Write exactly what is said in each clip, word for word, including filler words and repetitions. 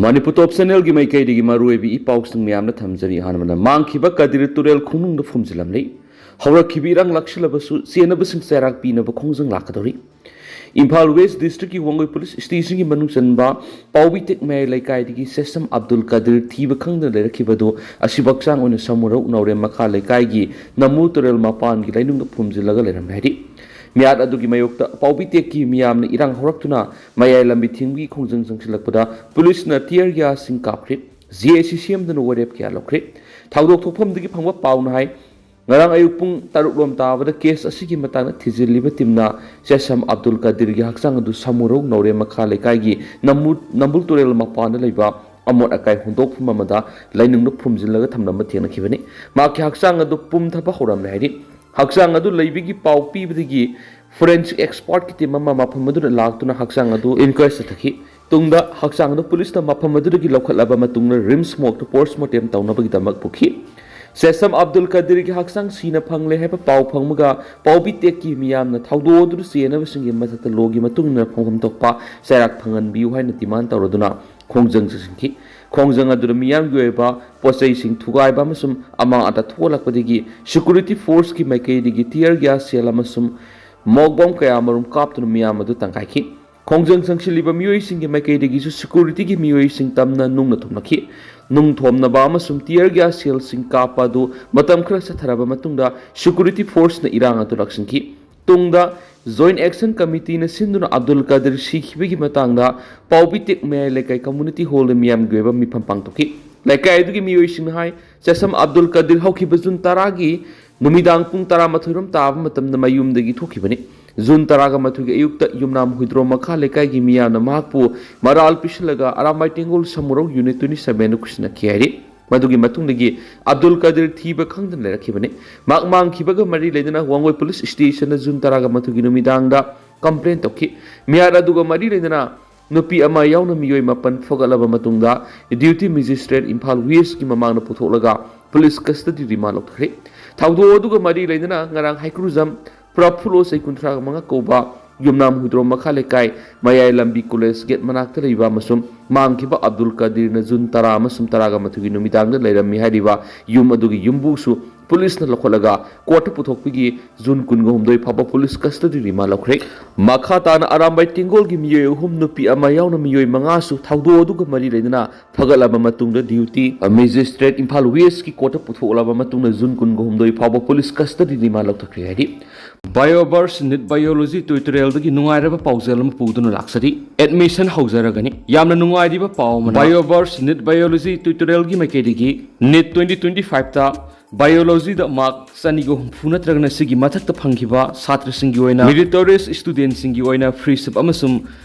ꯃꯅꯤꯄꯨꯔ ꯇꯣꯞ ꯆꯦꯅꯦꯜꯒꯤ ꯃꯥꯏꯀꯩꯗꯒꯤ ꯃꯔꯨꯑꯣꯏꯕ ꯏ ꯄꯥꯎꯁꯤꯡ ꯃꯌꯥꯝꯅ ꯊꯝꯖꯔꯤ꯫ ꯑꯍꯥꯟꯕꯗ, ꯃꯥꯡꯈꯤꯕ ꯀꯗꯤꯔ ꯇꯨꯔꯦꯜ ꯈꯣꯡꯅꯨꯡꯗ ꯐꯨꯝꯖꯤꯜꯂꯝꯂꯤ꯫ ꯍꯧꯔꯛꯈꯤꯕ ꯏꯔꯥꯡ ꯂꯥꯛꯁꯤꯜꯂꯕꯁꯨ ꯆꯦꯟꯅꯕꯁꯤꯡ ꯆꯩꯔꯥꯛ ꯄꯤꯅꯕ ꯈꯣꯡꯖꯪ ꯂꯥꯛꯀꯗꯧꯔꯤ꯫ ꯏꯝꯐꯥꯜ ꯋꯦꯁ ꯗꯤꯁꯇ꯭ꯔꯤꯛꯀꯤ ꯋꯥꯡꯒꯣꯏ ꯄꯨꯂꯤꯁ ꯁ꯭ꯇꯦꯁꯟꯒꯤ ꯃꯅꯨꯡ ꯆꯟꯕ ꯄꯥꯎꯕꯤꯇꯦꯛ ꯃꯌꯥꯏ ꯂꯩꯀꯥꯏꯗꯒꯤ ꯁꯦꯁꯝ ꯑꯕꯗꯨꯜ ꯀꯗꯤꯔ ꯊꯤꯕ ꯈꯪꯗꯅ ꯂꯩꯔꯛꯈꯤꯕ ꯑꯗꯨ ꯑꯁꯤꯕ ꯍꯛꯆꯥꯡ ꯑꯣꯏꯅ ꯁꯃꯨꯔꯧ ꯅꯥꯎꯔꯦꯝ ꯃꯈꯥ ꯂꯩꯀꯥꯏꯒꯤ ꯅꯝꯕꯨꯜ ꯇꯨꯔꯦꯜ ꯃꯄꯥꯟꯒꯤ ꯂꯩꯅꯨꯡꯗ ꯐꯨꯝꯖꯤꯜꯂꯒ ꯂꯩꯔꯝꯂꯦ ꯍꯥꯏꯔꯤ꯫ ꯃꯤꯍꯥꯠ ꯑꯗꯨꯒꯤ ꯃꯥꯌꯣꯛꯇ ꯄꯥꯎꯕꯤꯇꯦꯛꯀꯤ ꯃꯤꯌꯥꯝꯅ ꯏꯔꯥꯡ ꯍꯧꯔꯛꯇꯨꯅ ꯃꯌꯥꯏ ꯂꯝꯕꯤ ꯊꯤꯡꯕꯒꯤ ꯈꯣꯡꯖꯪ ꯆꯪꯁꯤꯜꯂꯛꯄꯗ ꯄꯨꯂꯤꯁꯅ tear gas ꯁꯤꯡ ꯀꯥꯞꯈ꯭ꯔꯦ꯫ ꯖꯦ ꯑꯦ ꯁꯤ ꯁꯦꯝꯗꯨꯅ ꯋꯥꯔꯦꯞ ꯀꯌꯥ ꯂꯧꯈ꯭ꯔꯦ꯫ ꯊꯧꯗꯣꯛ ꯊꯣꯛꯐꯝꯗꯒꯤ ꯐꯪꯕ ꯄꯥꯎꯅ ꯍꯥꯏ, ꯉꯔꯥꯡ ꯑꯌꯨꯛ ꯄꯨꯡ ꯇꯔꯨꯛ ꯂꯣꯝ ꯇꯥꯕꯗ ꯀꯦꯁ ꯑꯁꯤꯒꯤ ꯃꯇꯥꯡꯗ ꯊꯤꯖꯤꯜꯂꯤꯕ ꯇꯤꯝꯅ ꯁꯦꯁꯝ ꯑꯕꯗꯨꯜ ꯀꯗꯤꯔꯒꯤ ꯍꯛꯆꯥꯡ ꯑꯗꯨ ꯁꯃꯨꯔꯧ ꯅꯧꯔꯦꯝ ꯃꯈꯥ ꯂꯩꯀꯥꯏꯒꯤ ꯅꯝꯕꯨ-, ꯅꯝꯕꯨꯜ ꯇꯨꯔꯦꯜ ꯃꯄꯥꯟꯗ ꯂꯩꯕ ꯑꯃꯣꯠ ꯑꯀꯥꯏ ꯍꯨꯟꯗꯣꯛꯐꯝ ꯑꯃꯗ ꯂꯩꯅꯨꯡꯗ ꯐꯨꯝꯖꯤꯜꯂꯒ ꯊꯝꯂꯝꯕ ꯊꯦꯡꯅꯈꯤꯕꯅꯤ꯫ ꯃꯍꯥꯛꯀꯤ ꯍꯛꯆꯥꯡ ꯑꯗꯨ ꯄꯨꯝꯊꯕ ꯍꯧꯔꯝꯂꯦ ꯍꯥꯏꯔꯤ꯫ ꯍꯛꯆꯥꯡ ꯑꯗꯨ ꯂꯩꯕꯒꯤ ꯄꯥꯎ ꯄꯤꯕꯗꯒꯤ forensic expertꯀꯤ ꯇꯤꯝ ꯑꯃ ꯃꯐꯝ ꯑꯗꯨꯗ ꯂꯥꯛꯇꯨꯅ ꯍꯛꯆꯥꯡ ꯑꯗꯨ inquest ꯆꯠꯊꯈꯤ꯫ ꯇꯨꯡꯗ ꯍꯛꯆꯥꯡ ꯑꯗꯨ ꯄꯨꯂꯤꯁꯅ ꯃꯐꯝ ꯑꯗꯨꯗꯒꯤ ꯂꯧꯈꯠꯂꯕ ꯃꯇꯨꯡꯗ ꯔꯤꯝꯁ ꯃꯣꯔꯒꯇ ꯄꯣꯁꯃꯣꯔꯇꯦꯝ ꯇꯧꯅꯕꯒꯤꯗꯃꯛ ꯄꯨꯈꯤ꯫ ꯁꯦꯁꯝ ꯑꯕꯗꯨꯜ ꯀꯗꯤꯔꯒꯤ ꯍꯛꯆꯥꯡ ꯁꯤꯅ ꯐꯪꯂꯦ ꯍꯥꯏꯕ ꯄꯥꯎ ꯐꯪꯕꯒ ꯄꯥꯎꯕꯤꯇꯦꯛꯀꯤ ꯃꯤꯌꯥꯝꯅ ꯊꯧꯗꯣꯛ ꯑꯗꯨꯗ ꯆꯦꯟꯅꯕꯁꯤꯡꯒꯤ ꯃꯊꯛꯇ ꯂꯣꯒꯤ ꯃꯇꯨꯡ ꯏꯟꯅ ꯐꯪꯐꯝ ꯊꯣꯛꯄ ꯆꯩꯔꯥꯛ ꯐꯪꯍꯟꯕꯤꯌꯨ ꯍꯥꯏꯅ demand ꯇꯧꯔꯗꯨꯅ ꯈꯣꯡꯖꯪ ꯆꯠꯁꯤꯟꯈꯤ꯫ ꯈꯣꯡꯖꯪ ꯑꯗꯨꯗ ꯃꯤꯌꯥꯝꯒꯤ ꯑꯣꯏꯕ ꯄꯣꯠ ꯆꯩꯁꯤꯡ ꯊꯨꯒꯥꯏꯕ ꯑꯃꯁꯨꯡ ꯑꯃꯥꯡ ꯑꯇꯥ ꯊꯣꯛꯍꯜꯂꯛꯄꯗꯒꯤ security forceꯀꯤ ꯃꯥꯏꯀꯩꯗꯒꯤ tear gas shell ꯑꯃꯁꯨꯡ smoke bomb ꯀꯌꯥ ꯃꯔꯨꯝ ꯀꯥꯞꯇꯨꯅ ꯃꯤꯌꯥꯝ ꯑꯗꯨ ꯇꯪꯈꯥꯏꯈꯤ꯫ ꯈꯣꯡꯖꯪ ꯆꯪꯁꯤꯜꯂꯤꯕ ꯃꯤꯑꯣꯏꯁꯤꯡꯒꯤ ꯃꯥꯏꯀꯩꯗꯒꯤꯁꯨ securityꯒꯤ ꯃꯤꯑꯣꯏꯁꯤꯡ ꯇꯝꯅ ꯅꯨꯡꯅ ꯊꯣꯝꯂꯛꯈꯤ꯫ ꯅꯨꯡ ꯊꯣꯝꯅꯕ ꯑꯃꯁꯨꯡ tear gas shellꯁꯤꯡ ꯀꯥꯞꯄ ꯑꯗꯨ ꯃꯇꯝ ꯈꯔ ꯆꯠꯊꯔꯕ ꯃꯇꯨꯡꯗ security forceꯅ ꯏꯔꯥꯡ ꯑꯗꯨ ꯂꯥꯛꯁꯤꯟꯈꯤ꯫ ꯇꯨꯡꯗ Joint Action Committeeꯅ ꯁꯤꯟꯗꯨꯅ ꯑꯕꯗꯨꯜ ꯀꯗꯤꯔ ꯁꯤꯈꯤꯕꯒꯤ ꯃꯇꯥꯡꯗ ꯄꯥꯎꯕꯤꯇꯦꯛ ꯃꯌꯥꯏ ꯂꯩꯀꯥꯏ community hallꯗ ꯃꯤꯌꯥꯝꯒꯤ ꯑꯣꯏꯕ ꯃꯤꯐꯝ ꯄꯥꯡꯊꯣꯛꯈꯤ꯫ ꯂꯩꯀꯥꯏ ꯑꯗꯨꯒꯤ ꯃꯤꯑꯣꯏꯁꯤꯡꯅ ꯍꯥꯏ, ꯁꯦꯁꯝ ꯑꯕꯗꯨꯜ ꯀꯗꯤꯔ ꯍꯧꯈꯤꯕ ꯖꯨꯟ ꯇꯔꯥꯒꯤ ꯅꯨꯃꯤꯗꯥꯡ ꯄꯨꯡ ꯇꯔꯥꯃꯥꯊꯣꯏ ꯔꯣꯝ ꯇꯥꯕ ꯃꯇꯝꯗ ꯃꯌꯨꯝꯗꯒꯤ ꯊꯣꯛꯈꯤꯕꯅꯤ꯫ ꯖꯨꯟ ꯇꯔꯥꯒ ꯃꯥꯊꯣꯏꯒꯤ ꯑꯌꯨꯛꯇ ꯌꯨꯝꯅꯥꯝ ꯍꯨꯏꯗ꯭ꯔꯣꯝ ꯃꯈꯥ ꯂꯩꯀꯥꯏꯒꯤ ꯃꯤꯌꯥꯝꯅ ꯃꯍꯥꯛꯄꯨ ꯃꯔꯥꯜ ꯄꯤꯁꯤꯜꯂꯒ ꯑꯔꯥꯝꯕꯥꯏ ꯇꯦꯡꯒꯣꯜ ꯁꯃꯨꯔꯧ unit twenty sevenꯗ ꯈꯨꯠꯁꯤꯟꯅꯈꯤ ꯍꯥꯏꯔꯤ꯫ ꯃꯗꯨꯒꯤ ꯃꯇꯨꯡꯗꯒꯤ ꯑꯕꯗꯨꯜ ꯀꯗꯤꯔ ꯊꯤꯕ ꯈꯪꯗꯅ ꯂꯩꯔꯛꯈꯤꯕꯅꯤ꯫ ꯃꯍꯥꯛ ꯃꯥꯡꯈꯤꯕꯒ ꯃꯔꯤ ꯂꯩꯅꯅ ꯋꯥꯡꯒꯣꯏ ꯄꯨꯂꯤꯁ ꯁ꯭ꯇꯦꯁꯟꯗ ꯖꯨꯟ ꯇꯔꯥꯒ ꯃꯥꯊꯣꯏꯒꯤ ꯅꯨꯃꯤꯗꯥꯡꯗ complaint ꯇꯧꯈꯤ꯫ ꯃꯤꯍꯥꯠ ꯑꯗꯨꯒ ꯃꯔꯤ ꯂꯩꯅꯅ ꯅꯨꯄꯤ ꯑꯃ ꯌꯥꯎꯅ ꯃꯤꯑꯣꯏ ꯃꯥꯄꯟ ꯐꯥꯒꯠꯂꯕ ꯃꯇꯨꯡꯗ Deputy Magistrate ꯏꯝꯐꯥꯜ Westꯀꯤ ꯃꯃꯥꯡꯗ ꯄꯨꯊꯣꯛꯂꯒ ꯄꯨꯂꯤꯁ custody remand ꯂꯧꯊꯈ꯭ꯔꯦ꯫ ꯊꯧꯗꯣꯛ ꯑꯗꯨꯒ ꯃꯔꯤ ꯂꯩꯅꯅ ꯉꯔꯥꯡ ꯍꯩꯀ꯭ꯔꯨꯖꯝ ꯄ꯭ꯔꯐꯨꯜꯂꯣ ꯆꯍꯤ ꯀꯨꯟꯊ꯭ꯔꯥ ꯃꯉꯥ ꯀꯧꯕ ꯌꯨꯝꯅꯥꯝ ꯍꯨꯏꯗ꯭ꯔꯣꯝ ꯃꯈꯥ ꯂꯩꯀꯥꯏ ꯃꯌꯥꯏ ꯂꯝꯕꯤ ꯀꯣꯂꯦꯖ ꯒꯦꯠ ꯃꯅꯥꯛꯇ ꯂꯩꯕ ꯑꯃꯁꯨꯡ ꯃꯥꯡꯈꯤꯕ ꯑꯕꯗꯨꯜ ꯀꯗꯤꯔꯅ ꯖꯨꯟ ꯇꯔꯥ ꯑꯃꯁꯨꯡ ꯇꯔꯥꯒ ꯃꯥꯊꯣꯏꯒꯤ ꯅꯨꯃꯤꯗꯥꯡꯗ ꯂꯩꯔꯝꯃꯤ ꯍꯥꯏꯔꯤꯕ ꯌꯨꯝ ꯑꯗꯨꯒꯤ ꯌꯨꯝꯕꯨꯁꯨ ꯄꯨꯂꯤꯁꯅ ꯂꯧꯈꯠꯂꯒ ꯀꯣꯔꯠꯇ ꯄꯨꯊꯣꯛꯄꯒꯤ ꯖꯨꯟ ꯀꯨꯟꯒ ꯍꯨꯝꯗꯣꯏ ꯐꯥꯎꯕ ꯄꯨꯂꯤꯁ ꯀꯁꯇꯗꯤ ꯔꯤꯃꯥꯟ ꯂꯧꯈ꯭ꯔꯦ꯫ ꯃꯈꯥ ꯇꯥꯅ ꯑꯔꯥꯝꯕꯥꯏ ꯇꯦꯡꯒꯣꯜꯒꯤ ꯃꯤꯑꯣꯏ ꯑꯍꯨꯝ, ꯅꯨꯄꯤ ꯑꯃ ꯌꯥꯎꯅ ꯃꯤꯑꯣꯏ ꯃꯉꯥꯁꯨ ꯊꯧꯗꯣꯛ ꯑꯗꯨꯒ ꯃꯔꯤ ꯂꯩꯅꯅ ꯐꯒꯠꯂꯕ ꯃꯇꯨꯡꯗ ꯗ꯭ꯌꯨꯇꯤ ꯃꯦꯖꯤꯁꯇ꯭ꯔꯦꯠ ꯏꯝꯐꯥꯜ ꯋꯦꯁꯀꯤ ꯀꯣꯔꯠꯇ ꯄꯨꯊꯣꯛꯂꯕ ꯃꯇꯨꯡꯗ ꯖꯨꯟ ꯀꯨꯟꯒ ꯍꯨꯝꯗꯣꯏ ꯐꯥꯎꯕ ꯄꯨꯂꯤꯁ ꯀꯁꯇꯗꯤ ꯔꯤꯃꯥꯟ ꯂꯧꯊꯈ꯭ꯔꯦ ꯍꯥꯏꯔꯤ꯫ ꯕꯥꯏꯑꯣꯚꯔꯁ ꯅꯤꯠ ꯕꯥꯏꯑꯣꯂꯣꯖꯤ ꯇ꯭ꯌꯨꯇꯣꯔꯤꯌꯦꯜꯗꯒꯤ ꯅꯨꯡꯉꯥꯏꯔꯕ ꯄꯥꯎꯖꯦꯜ ꯑꯃ ꯄꯨꯗꯨꯅ ꯂꯥꯛꯆꯔꯤ꯫ ꯑꯦꯗꯃꯤꯁꯟ ꯍꯧꯖꯔꯒꯅꯤ꯫ ꯌꯥꯝꯅ ꯅꯨꯡꯉꯥꯏꯔꯤꯕ ꯄꯥꯎ ꯑꯃꯅ, ꯕꯥꯏꯑꯣꯚꯔꯁ ꯅꯤꯠ ꯕꯥꯏꯑꯣꯂꯣꯖꯤ ꯇ꯭ꯌꯨꯇꯣꯔꯤꯌꯦꯜꯒꯤ ꯃꯥꯏꯀꯩꯗꯒꯤ ꯅꯤꯠ ꯇ꯭ꯋꯦꯟꯇꯤ ꯇ꯭ꯋꯦꯟꯇꯤ ꯐꯥꯏꯚꯇ ꯕꯥꯏꯑꯣꯂꯣꯖꯤꯗ ꯃꯥꯔꯛ ꯆꯅꯤꯒ ꯍꯨꯝꯐꯨ ꯅꯠꯇ꯭ꯔꯒꯅ ꯁꯤꯒꯤ ꯃꯊꯛꯇ ꯐꯪꯈꯤꯕ ꯁꯥꯇ꯭ꯔꯁꯤꯡꯒꯤ ꯑꯣꯏꯅ, ꯃꯦꯔꯤꯇꯣꯔꯤꯌꯁ ꯁ꯭ꯇꯨꯗꯦꯟꯠꯁꯤꯡꯒꯤ ꯑꯣꯏꯅ ꯐ꯭ꯔꯤꯁꯤꯞ ꯑꯃꯁꯨꯡ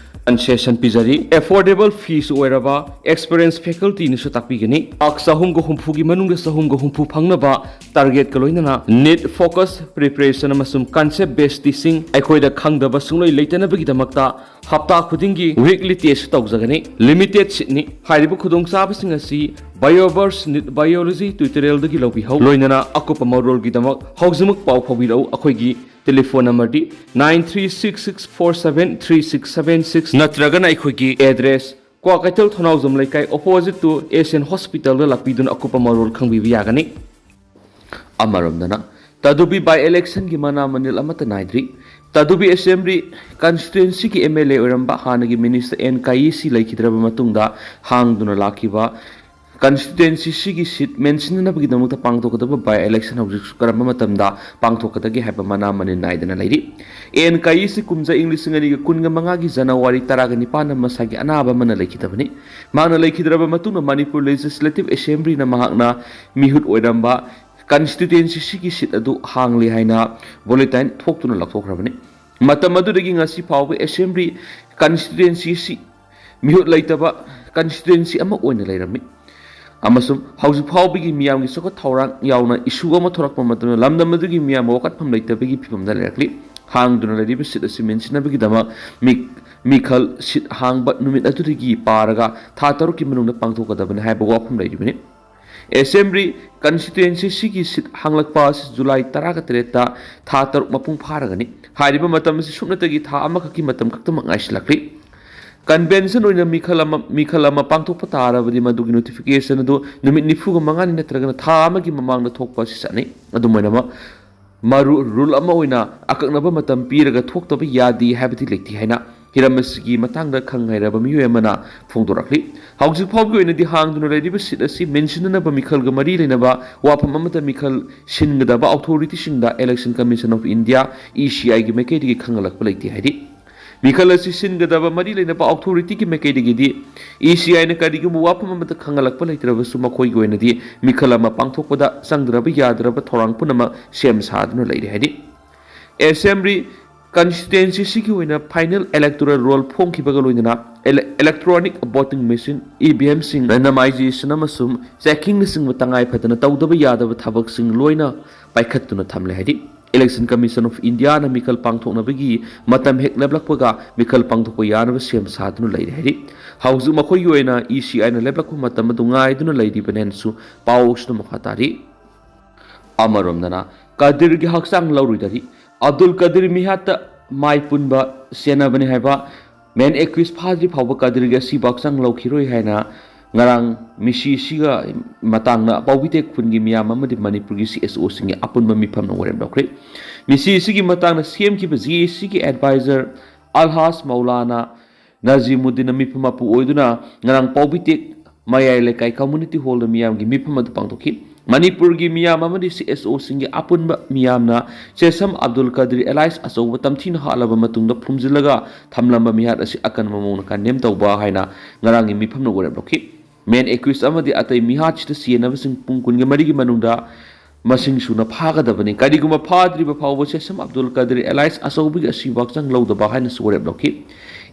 ꯀꯟꯁꯦꯁꯟ ꯄꯤꯖꯔꯤ꯫ ꯑꯦꯐꯣꯔꯗꯦꯕꯜ ꯐꯤꯁꯨ ꯑꯣꯏꯔꯕ, ꯑꯦꯛꯁꯄꯔꯤꯌꯦꯟꯁ ꯐꯦꯀꯜꯇꯤꯅꯁꯨ ꯇꯥꯛꯄꯤꯒꯅꯤ꯫ ꯃꯥꯔꯛ ꯆꯍꯨꯝꯒ ꯍꯨꯝꯐꯨꯒꯤ ꯃꯅꯨꯡꯗ ꯆꯍꯨꯝꯒ ꯍꯨꯝꯐꯨ ꯐꯪꯅꯕ ꯇꯥꯔꯒꯦꯠꯀ ꯂꯣꯏꯅꯅ ꯅꯤꯠ ꯐꯣꯀꯁ ꯄ꯭ꯔꯤꯄꯦꯔꯦꯁꯟ ꯑꯃꯁꯨꯡ ꯀꯟꯁꯦꯞ ꯕꯦꯁ ꯇꯤꯆꯤꯡ, ꯑꯩꯈꯣꯏꯗ ꯈꯪꯗꯕ ꯁꯨꯡꯂꯩ ꯂꯩꯇꯅꯕꯒꯤꯗꯃꯛꯇ ꯍꯞꯇꯥ ꯈꯨꯗꯤꯡꯒꯤ ꯋꯤꯛꯂꯤ ꯇꯦꯁ ꯇꯧꯖꯒꯅꯤ꯫ ꯂꯤꯃꯤꯇꯦꯗ ꯁꯤꯠꯅꯤ꯫ ꯍꯥꯏꯔꯤꯕ ꯈꯨꯗꯣꯡꯆꯥꯕꯁꯤꯡ ꯑꯁꯤ ꯕꯥꯏꯑꯣꯚꯔꯁ ꯅꯤꯠ ꯕꯥꯏꯑꯣꯂꯣꯖꯤ ꯇ꯭ꯌꯨꯇꯣꯔꯤꯌꯦꯜꯗꯒꯤ ꯂꯧꯕꯤꯍꯧ꯫ ꯂꯣꯏꯅꯅ ꯑꯀꯨꯞꯄ ꯃꯔꯣꯜꯒꯤꯗꯃꯛ ꯍꯧꯖꯤꯛꯃꯛ ꯄꯥꯎ ꯐꯥꯎꯕꯤꯔꯛꯎ꯫ ꯑꯩꯈꯣꯏꯒꯤ ꯇꯦꯂꯤꯐꯣꯟ ꯅꯝꯕꯔꯗꯤ nine three six six four seven three six seven six ꯅꯠꯇ꯭ꯔꯒꯅ ꯑꯩꯈꯣꯏꯒꯤ ꯑꯦꯗ꯭ꯔꯦꯁ, ꯀ꯭ꯋꯥꯀꯩꯊꯦꯜ ꯊꯣꯡꯅꯥꯎꯖꯝ ꯂꯩꯀꯥꯏ, opposite to Asian Hospitalꯗ ꯂꯥꯛꯄꯤꯗꯨꯅ ꯑꯀꯨꯞꯄ ꯃꯔꯣꯜ ꯈꯪꯕꯤꯕ ꯌꯥꯒꯅꯤ꯫ ꯑꯃꯔꯣꯝꯗꯅ, ꯇꯗꯨꯕꯤ ꯕꯥꯏ ꯏꯂꯦꯛꯁꯟꯒꯤ ꯃꯅꯥ ꯃꯅꯤꯜ ꯑꯃꯠꯇ ꯅꯥꯏꯗ꯭ꯔꯤ꯫ ꯇꯗꯨꯕꯤ ꯑꯦꯁꯦꯝꯕ꯭ꯂꯤ ꯀꯟꯁꯇꯤꯇ꯭ꯋꯦꯟꯁꯤꯒꯤ ꯑꯦꯝ ꯑꯦꯜ ꯑꯦ ꯑꯣꯏꯔꯝꯕ ꯍꯥꯟꯅꯒꯤ ꯃꯤꯅꯤꯁꯇꯔ ꯑꯦꯟ ꯀꯥꯌꯦꯁꯤ ꯂꯩꯈꯤꯗ꯭ꯔꯕ ꯃꯇꯨꯡꯗ ꯍꯥꯡꯗꯨꯅ ꯂꯥꯛꯈꯤꯕ ꯀꯟꯁꯇꯤꯇ꯭ꯋꯦꯟꯁꯤꯁꯤꯒꯤ ꯁꯤꯠ ꯃꯦꯟꯁꯤꯟꯅꯅꯕꯒꯤꯗꯃꯛꯇ ꯄꯥꯡꯊꯣꯛꯀꯗꯕ ꯕꯥꯏ ꯏꯂꯦꯛꯁꯟ ꯍꯧꯖꯤꯛꯁꯨ ꯀꯔꯝꯕ ꯃꯇꯝꯗ ꯄꯥꯡꯊꯣꯛꯀꯗꯒꯦ ꯍꯥꯏꯕ ꯃꯅꯥ ꯃꯅꯤꯜ ꯅꯥꯏꯗꯅ ꯂꯩꯔꯤ꯫ ꯑꯦꯟ ꯀꯥꯌꯦꯁꯤ ꯀꯨꯝꯖꯥ ꯏꯪ ꯂꯤꯁꯤꯡ ꯑꯅꯤꯒ ꯀꯨꯟꯒ ꯃꯉꯥꯒꯤ ꯖꯅꯋꯥꯔꯤ ꯇꯔꯥꯒ ꯅꯤꯄꯥꯟꯗ ꯃꯁꯥꯒꯤ ꯑꯅꯥꯕ ꯑꯃꯅ ꯂꯩꯈꯤꯗꯕꯅꯤ꯫ ꯃꯍꯥꯛꯅ ꯂꯩꯈꯤꯗ꯭ꯔꯕ ꯃꯇꯨꯡꯗ ꯃꯅꯤꯄꯨꯔ ꯂꯦꯖꯤꯁꯂꯦꯇꯤꯚ ꯑꯦꯁꯦꯝꯕ꯭ꯂꯤꯅ ꯃꯍꯥꯛꯅ ꯃꯤꯍꯨꯠ ꯑꯣꯏꯔꯝꯕ ꯀꯟꯁꯇꯤꯇ꯭ꯋꯦꯟꯁꯤꯁꯤꯒꯤ ꯁꯤꯠ ꯑꯗꯨ ꯍꯥꯡꯂꯦ ꯍꯥꯏꯅ ꯕꯨꯂꯦꯇꯤꯟ ꯊꯣꯛꯇꯨꯅ ꯂꯧꯊꯣꯛꯈ꯭ꯔꯕꯅꯤ꯫ ꯃꯇꯝ ꯑꯗꯨꯗꯒꯤ ꯉꯁꯤ ꯐꯥꯎꯕ ꯑꯦꯁꯦꯝꯕ꯭ꯂꯤ ꯀꯟꯁꯇꯤꯇ꯭ꯋꯦꯟꯁꯤꯁꯤ ꯃꯤꯍꯨꯠ ꯂꯩꯇꯕ ꯀꯟꯁꯇꯤꯇ꯭ꯋꯦꯟꯁꯤ ꯑꯃ ꯑꯣꯏꯅ ꯂꯩꯔꯝꯃꯤ ꯑꯃꯁꯨꯡ ꯍꯧꯖꯤꯛ ꯐꯥꯎꯕꯒꯤ ꯃꯤꯌꯥꯝꯒꯤ ꯆꯥꯎꯈꯠ ꯊꯧꯔꯥꯡ ꯌꯥꯎꯅ ꯏꯁꯨ ꯑꯃ ꯊꯣꯔꯛꯄ ꯃꯇꯝꯗ ꯂꯝꯗꯝ ꯑꯗꯨꯒꯤ ꯃꯤꯌꯥꯝ ꯋꯥꯀꯠꯐꯝ ꯂꯩꯇꯕꯒꯤ ꯐꯤꯕꯝꯗ ꯂꯩꯔꯛꯂꯤ꯫ ꯍꯥꯡꯗꯨꯅ ꯂꯩꯔꯤꯕ ꯁꯤꯠ ꯑꯁꯤ ꯃꯦꯟꯁꯤꯟꯅꯕꯒꯤꯗꯃꯛ ꯃꯤ-, ꯃꯤꯈꯜ ꯁꯤꯠ ꯍꯥꯡꯕ ꯅꯨꯃꯤꯠ ꯑꯗꯨꯗꯒꯤ ꯄꯥꯔꯒ ꯊꯥ ꯇꯔꯨꯛꯀꯤ ꯃꯅꯨꯡꯗ ꯄꯥꯡꯊꯣꯛꯀꯗꯕꯅꯤ ꯍꯥꯏꯕ ꯋꯥꯐꯝ ꯂꯩꯔꯤꯕꯅꯤ꯫ ꯑꯦꯁꯦꯝꯕ꯭ꯂꯤ ꯀꯟꯁꯇꯤꯇ꯭ꯋꯦꯟꯁꯤꯁꯤꯒꯤ ꯁꯤꯠ ꯍꯥꯡꯂꯛꯄ ꯑꯁꯤ ꯖꯨꯂꯥꯏ ꯇꯔꯥꯒ ꯇꯔꯦꯠꯇ, ꯊꯥ ꯇꯔꯨꯛ ꯃꯄꯨꯡ ꯐꯥꯔꯒꯅꯤ꯫ ꯍꯥꯏꯔꯤꯕ ꯃꯇꯝ ꯑꯁꯤ ꯁꯨꯞꯅꯇꯒꯤ ꯊꯥ ꯑꯃꯈꯛꯀꯤ ꯃꯇꯝ ꯈꯛꯇꯃꯛ ꯉꯥꯏꯁꯤꯜꯂꯛꯂꯤ꯫ ꯀꯟꯚꯦꯟꯁꯟ ꯑꯣꯏꯅ ꯃꯤꯈꯜ ꯑꯃ ꯃꯤꯈꯜ ꯑꯃ ꯄꯥꯡꯊꯣꯛꯄ ꯇꯥꯔꯕꯗꯤ ꯃꯗꯨꯒꯤ ꯅꯣꯇꯤꯐꯤꯀꯦꯁꯟ ꯑꯗꯨ ꯅꯨꯃꯤꯠ ꯅꯤꯐꯨꯒ ꯃꯉꯥꯅꯤ ꯅꯠꯇ꯭ꯔꯒꯅ ꯊꯥ ꯑꯃꯒꯤ ꯃꯃꯥꯡꯗ ꯊꯣꯛꯄ ꯑꯁꯤ ꯆꯠꯅꯩ꯫ ꯑꯗꯨꯝ ꯑꯣꯏꯅꯃꯛ, ꯃꯔꯨ ꯔꯨꯜ ꯑꯃ ꯑꯣꯏꯅ ꯑꯀꯛꯅꯕ ꯃꯇꯝ ꯄꯤꯔꯒ ꯊꯣꯛꯇꯕ ꯌꯥꯗꯦ ꯍꯥꯏꯕꯗꯤ ꯂꯩꯇꯦ ꯍꯥꯏꯅ ꯍꯤꯔꯝ ꯑꯁꯤꯒꯤ ꯃꯇꯥꯡꯗ ꯈꯪ ꯍꯩꯔꯕ ꯃꯤꯑꯣꯏ ꯑꯃꯅ ꯐꯣꯡꯗꯣꯔꯛꯂꯤ꯫ ꯍꯧꯖꯤꯛ ꯐꯥꯎꯒꯤ ꯑꯣꯏꯅꯗꯤ ꯍꯥꯡꯗꯨꯅ ꯂꯩꯔꯤꯕ ꯁꯤꯠ ꯑꯁꯤ ꯃꯦꯟꯁꯤꯟꯅꯅꯕ ꯃꯤꯈꯜꯒ ꯃꯔꯤ ꯂꯩꯅꯕ ꯋꯥꯐꯝ ꯑꯃꯠꯇ ꯃꯤꯈꯜ ꯁꯤꯟꯒꯗꯕ ꯑꯣꯊꯣꯔꯤꯇꯤꯁꯤꯡꯗ Election Commission of India, E C I ꯒꯤ ꯃꯥꯏꯀꯩꯗꯒꯤ ꯈꯪꯍꯜꯂꯛꯄ ꯂꯩꯇꯦ ꯍꯥꯏꯔꯤ꯫ ꯃꯤꯈꯜ ꯑꯁꯤ ꯁꯤꯟꯒꯗꯕ ꯃꯔꯤ ꯂꯩꯅꯕ ꯑꯣꯊꯣꯔꯤꯇꯤꯒꯤ ꯃꯥꯏꯀꯩꯗꯒꯤꯗꯤ E C I ꯅ ꯀꯔꯤꯒꯨꯝꯕ ꯋꯥꯐꯝ ꯑꯃꯠꯇ ꯈꯪꯍꯜꯂꯛꯄ ꯂꯩꯇ꯭ꯔꯕꯁꯨ ꯃꯈꯣꯏꯒꯤ ꯑꯣꯏꯅꯗꯤ ꯃꯤꯈꯜ ꯑꯃ ꯄꯥꯡꯊꯣꯛꯄꯗ ꯆꯪꯗ꯭ꯔꯕ ꯌꯥꯗ꯭ꯔꯕ ꯊꯧꯔꯥꯡ ꯄꯨꯝꯅꯃꯛ ꯁꯦꯝ ꯁꯥꯗꯨꯅ ꯂꯩꯔꯦ ꯍꯥꯏꯔꯤ꯫ ꯑꯦꯁꯦꯝꯕ꯭ꯂꯤ ꯀꯟꯁꯇꯤꯇ꯭ꯋꯦꯟꯁꯤꯁꯤꯒꯤ ꯑꯣꯏꯅ ꯐꯥꯏꯅꯦꯜ ꯏꯂꯦꯛꯇꯣꯔꯦꯜ ꯔꯣꯜ ꯐꯣꯡꯈꯤꯕꯒ ꯂꯣꯏꯅꯅ electronic voting machine, E V M ꯁꯤꯡ, ꯔꯦꯟꯗꯃꯥꯏꯖꯦꯁꯟ ꯑꯃꯁꯨꯡ ꯆꯦꯛꯀꯤꯡꯅꯆꯤꯡꯕ ꯇꯉꯥꯏ ꯐꯗꯅ ꯇꯧꯗꯕ ꯌꯥꯗꯕ ꯊꯕꯛꯁꯤꯡ ꯂꯣꯏꯅ ꯄꯥꯏꯈꯠꯇꯨꯅ ꯊꯝꯂꯦ ꯍꯥꯏꯔꯤ꯫ Election Commission of India ꯅ ꯃꯤꯈꯜ ꯄꯥꯡꯊꯣꯛꯅꯕꯒꯤ ꯃꯇꯝ ꯍꯦꯛ ꯂꯦꯞꯂꯛꯄꯒ ꯃꯤꯈꯜ ꯄꯥꯡꯊꯣꯛꯄ ꯌꯥꯅꯕ ꯁꯦꯝ ꯁꯥꯗꯨꯅ ꯂꯩꯔꯦ ꯍꯥꯏꯔꯤ꯫ ꯍꯧꯖꯤꯛ ꯃꯈꯣꯏꯒꯤ ꯑꯣꯏꯅ E C I ꯅ ꯂꯦꯞꯂꯛꯄ ꯃꯇꯝ ꯑꯗꯨ ꯉꯥꯏꯗꯨꯅ ꯂꯩꯔꯤꯕꯅꯦꯅꯁꯨ ꯄꯥꯎꯁꯤꯅ ꯃꯈꯥ ꯇꯥꯔꯤ꯫ ꯑꯃꯔꯣꯝꯗꯅ, ꯀꯗꯤꯔꯒꯤ ꯍꯛꯆꯥꯡ ꯂꯧꯔꯣꯏꯗꯔꯤ꯫ ꯑꯕꯗꯨꯜ ꯀꯗꯤꯔ ꯃꯤꯍꯥꯠꯇ ꯃꯥꯏ ꯄꯨꯟꯕ ꯁꯦꯟꯅꯕꯅꯤ ꯍꯥꯏꯕ ꯃꯦꯟ ꯑꯦꯀ꯭ꯌꯨꯁ ꯐꯥꯗ꯭ꯔꯤ ꯐꯥꯎꯕ ꯀꯗꯤꯔꯒꯤ ꯑꯁꯤꯕ ꯍꯛꯆꯥꯡ ꯂꯧꯈꯤꯔꯣꯏ ꯍꯥꯏꯅ ꯉꯔꯥꯡ ꯃꯤꯁꯤ ꯑꯁꯤꯒ ꯃꯇꯥꯡꯗ ꯄꯥꯎꯕꯤꯇꯦꯛ ꯈꯨꯟꯒꯤ ꯃꯤꯌꯥꯝ ꯑꯃꯗꯤ ꯃꯅꯤꯄꯨꯔꯒꯤ C S O ꯁꯤꯡꯒꯤ ꯑꯄꯨꯟꯕ ꯃꯤꯐꯝꯅ ꯋꯥꯔꯦꯞ ꯂꯧꯈ꯭ꯔꯦ꯫ ꯃꯤꯁꯤ ꯑꯁꯤꯒꯤ ꯃꯇꯥꯡꯗ ꯁꯦꯝꯈꯤꯕ J A C ꯒꯤ ꯑꯦꯗꯚꯥꯏꯖꯔ ꯑꯜꯍꯥꯖ ꯃꯧꯂꯥꯅꯥ ꯅꯖꯤꯃꯨꯗꯤꯟꯅ ꯃꯤꯐꯝ ꯃꯄꯨ ꯑꯣꯏꯗꯨꯅ ꯉꯔꯥꯡ ꯄꯥꯎꯕꯤꯇꯦꯛ ꯃꯌꯥꯏ ꯂꯩꯀꯥꯏ ꯀꯝꯃ꯭ꯌꯨꯅꯤꯇꯤ ꯍꯣꯜꯗ ꯃꯤꯌꯥꯝꯒꯤ ꯃꯤꯐꯝ ꯑꯗꯨ ꯄꯥꯡꯊꯣꯛꯈꯤ꯫ ꯃꯅꯤꯄꯨꯔꯒꯤ ꯃꯤꯌꯥꯝ ꯑꯃꯗꯤ C S O ꯁꯤꯡꯒꯤ ꯑꯄꯨꯟꯕ ꯃꯤꯌꯥꯝꯅ ꯁꯦꯁꯝ ꯑꯕꯗꯨꯜ ꯀꯗꯤꯔ alias ꯑꯆꯧꯕ ꯇꯝꯊꯤꯅ ꯍꯥꯠꯂꯕ ꯃꯇꯨꯡꯗ ꯐꯨꯝꯖꯤꯜꯂꯒ ꯊꯝꯂꯝꯕ ꯃꯤꯍꯥꯠ ꯑꯁꯤ ꯑꯀꯟꯕ ꯃꯑꯣꯡꯗ ꯀꯟꯗꯦꯝ ꯇꯧꯕ ꯍꯥꯏꯅ ꯉꯔꯥꯡꯒꯤ ꯃꯤꯐꯝꯅ ꯋꯥꯔꯦꯞ ꯂꯧꯈꯤ꯫ ꯃꯦꯟ ꯑꯦꯀ꯭ꯌꯨꯁ ꯑꯃꯗꯤ ꯑꯇꯩ ꯃꯤꯍꯥꯠꯁꯤꯗ ꯆꯦꯟꯅꯕꯁꯤꯡ ꯄꯨꯡ ꯀꯨꯟꯒ ꯃꯔꯤꯒꯤ ꯃꯅꯨꯡꯗ ꯃꯁꯤꯡ ꯁꯨꯅ ꯐꯥꯒꯗꯕꯅꯤ꯫ ꯀꯔꯤꯒꯨꯝꯕ ꯐꯥꯗ꯭ꯔꯤꯕ ꯐꯥꯎꯕ ꯁꯦꯁꯝ ꯑꯕꯗꯨꯜ ꯀꯗꯤꯔ alias ꯑꯆꯧꯕꯒꯤ ꯑꯁꯤꯕ ꯍꯛꯆꯥꯡ ꯂꯧꯗꯕ ꯍꯥꯏꯅꯁꯨ ꯋꯥꯔꯦꯞ ꯂꯧꯈꯤ꯫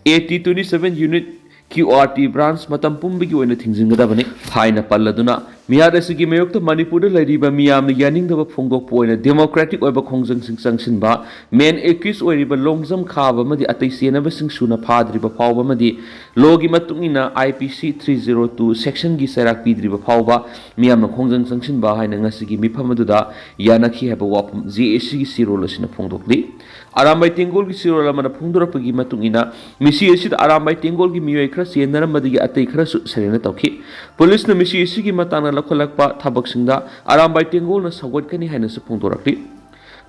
A T twenty seven unit Q R T branch ꯃꯇꯝ ꯄꯨꯝꯕꯒꯤ ꯑꯣꯏꯅ ꯊꯤꯡꯖꯤꯟꯒꯗꯕꯅꯤ ꯍꯥꯏꯅ ꯄꯜꯂꯗꯨꯅ ꯃꯤꯍꯥꯠ ꯑꯁꯤꯒꯤ ꯃꯥꯌꯣꯛꯇ ꯃꯅꯤꯄꯨꯔꯗ ꯂꯩꯔꯤꯕ ꯃꯤꯌꯥꯝꯅ ꯌꯥꯅꯤꯡꯗꯕ ꯐꯣꯡꯗꯣꯛꯄ ꯑꯣꯏꯅ democratic ꯑꯣꯏꯕ ꯈꯣꯡꯖꯪꯁꯤꯡ ꯆꯪꯁꯤꯟꯕ, main accused ꯑꯣꯏꯔꯤꯕ ꯂꯣꯡꯖꯝ ꯈꯥꯕ ꯑꯃꯗꯤ ꯑꯇꯩ ꯆꯦꯟꯅꯕꯁꯤꯡ ꯁꯨꯅ ꯐꯥꯗ꯭ꯔꯤꯕ ꯐꯥꯎꯕ ꯑꯃꯗꯤ lawꯒꯤ ꯃꯇꯨꯡ ꯏꯟꯅ I P C three zero two sectionꯒꯤ ꯆꯩꯔꯥꯛ ꯄꯤꯗ꯭ꯔꯤꯕ ꯐꯥꯎꯕ ꯃꯤꯌꯥꯝꯅ ꯈꯣꯡꯖꯪ ꯆꯪꯁꯤꯟꯕ ꯍꯥꯏꯅ ꯉꯁꯤꯒꯤ ꯃꯤꯐꯝ ꯑꯗꯨꯗ ꯌꯥꯅꯈꯤ ꯍꯥꯏꯕ ꯋꯥꯐꯝ J A Cꯒꯤ ꯆꯦꯔꯣꯜ ꯑꯁꯤꯅ ꯐꯣꯡꯗꯣꯛꯂꯤ꯫ ꯑꯔꯥꯝꯕꯥꯏ ꯇꯦꯡꯒꯣꯜꯒꯤ ꯆꯦꯔꯣꯜ ꯑꯃꯅ ꯐꯣꯡꯗꯣꯔꯛꯄꯒꯤ ꯃꯇꯨꯡ ꯏꯟꯅ, ꯃꯤꯁꯤ ꯑꯁꯤꯗ ꯑꯔꯥꯝꯕꯥꯏ ꯇꯦꯡꯒꯣꯜꯒꯤ ꯃꯤꯑꯣꯏ ꯈꯔ ꯆꯦꯟꯅꯔꯝꯕꯗꯒꯤ ꯑꯇꯩ ꯈꯔꯁꯨ surrender ꯇꯧꯈꯤ꯫ ꯄꯨꯂꯤꯁꯅ ꯃꯤꯁꯤ ꯑꯁꯤꯒꯤ ꯃꯇꯥꯡꯗ ꯂꯧꯈꯠꯂꯛꯄ ꯊꯕꯛꯁꯤꯡꯗ ꯑꯔꯥꯝꯕꯥꯏ ꯇꯦꯡꯒꯣꯜꯅ ꯁꯧꯒꯠꯀꯅꯤ ꯍꯥꯏꯅꯁꯨ ꯐꯣꯡꯗꯣꯔꯛꯂꯤ꯫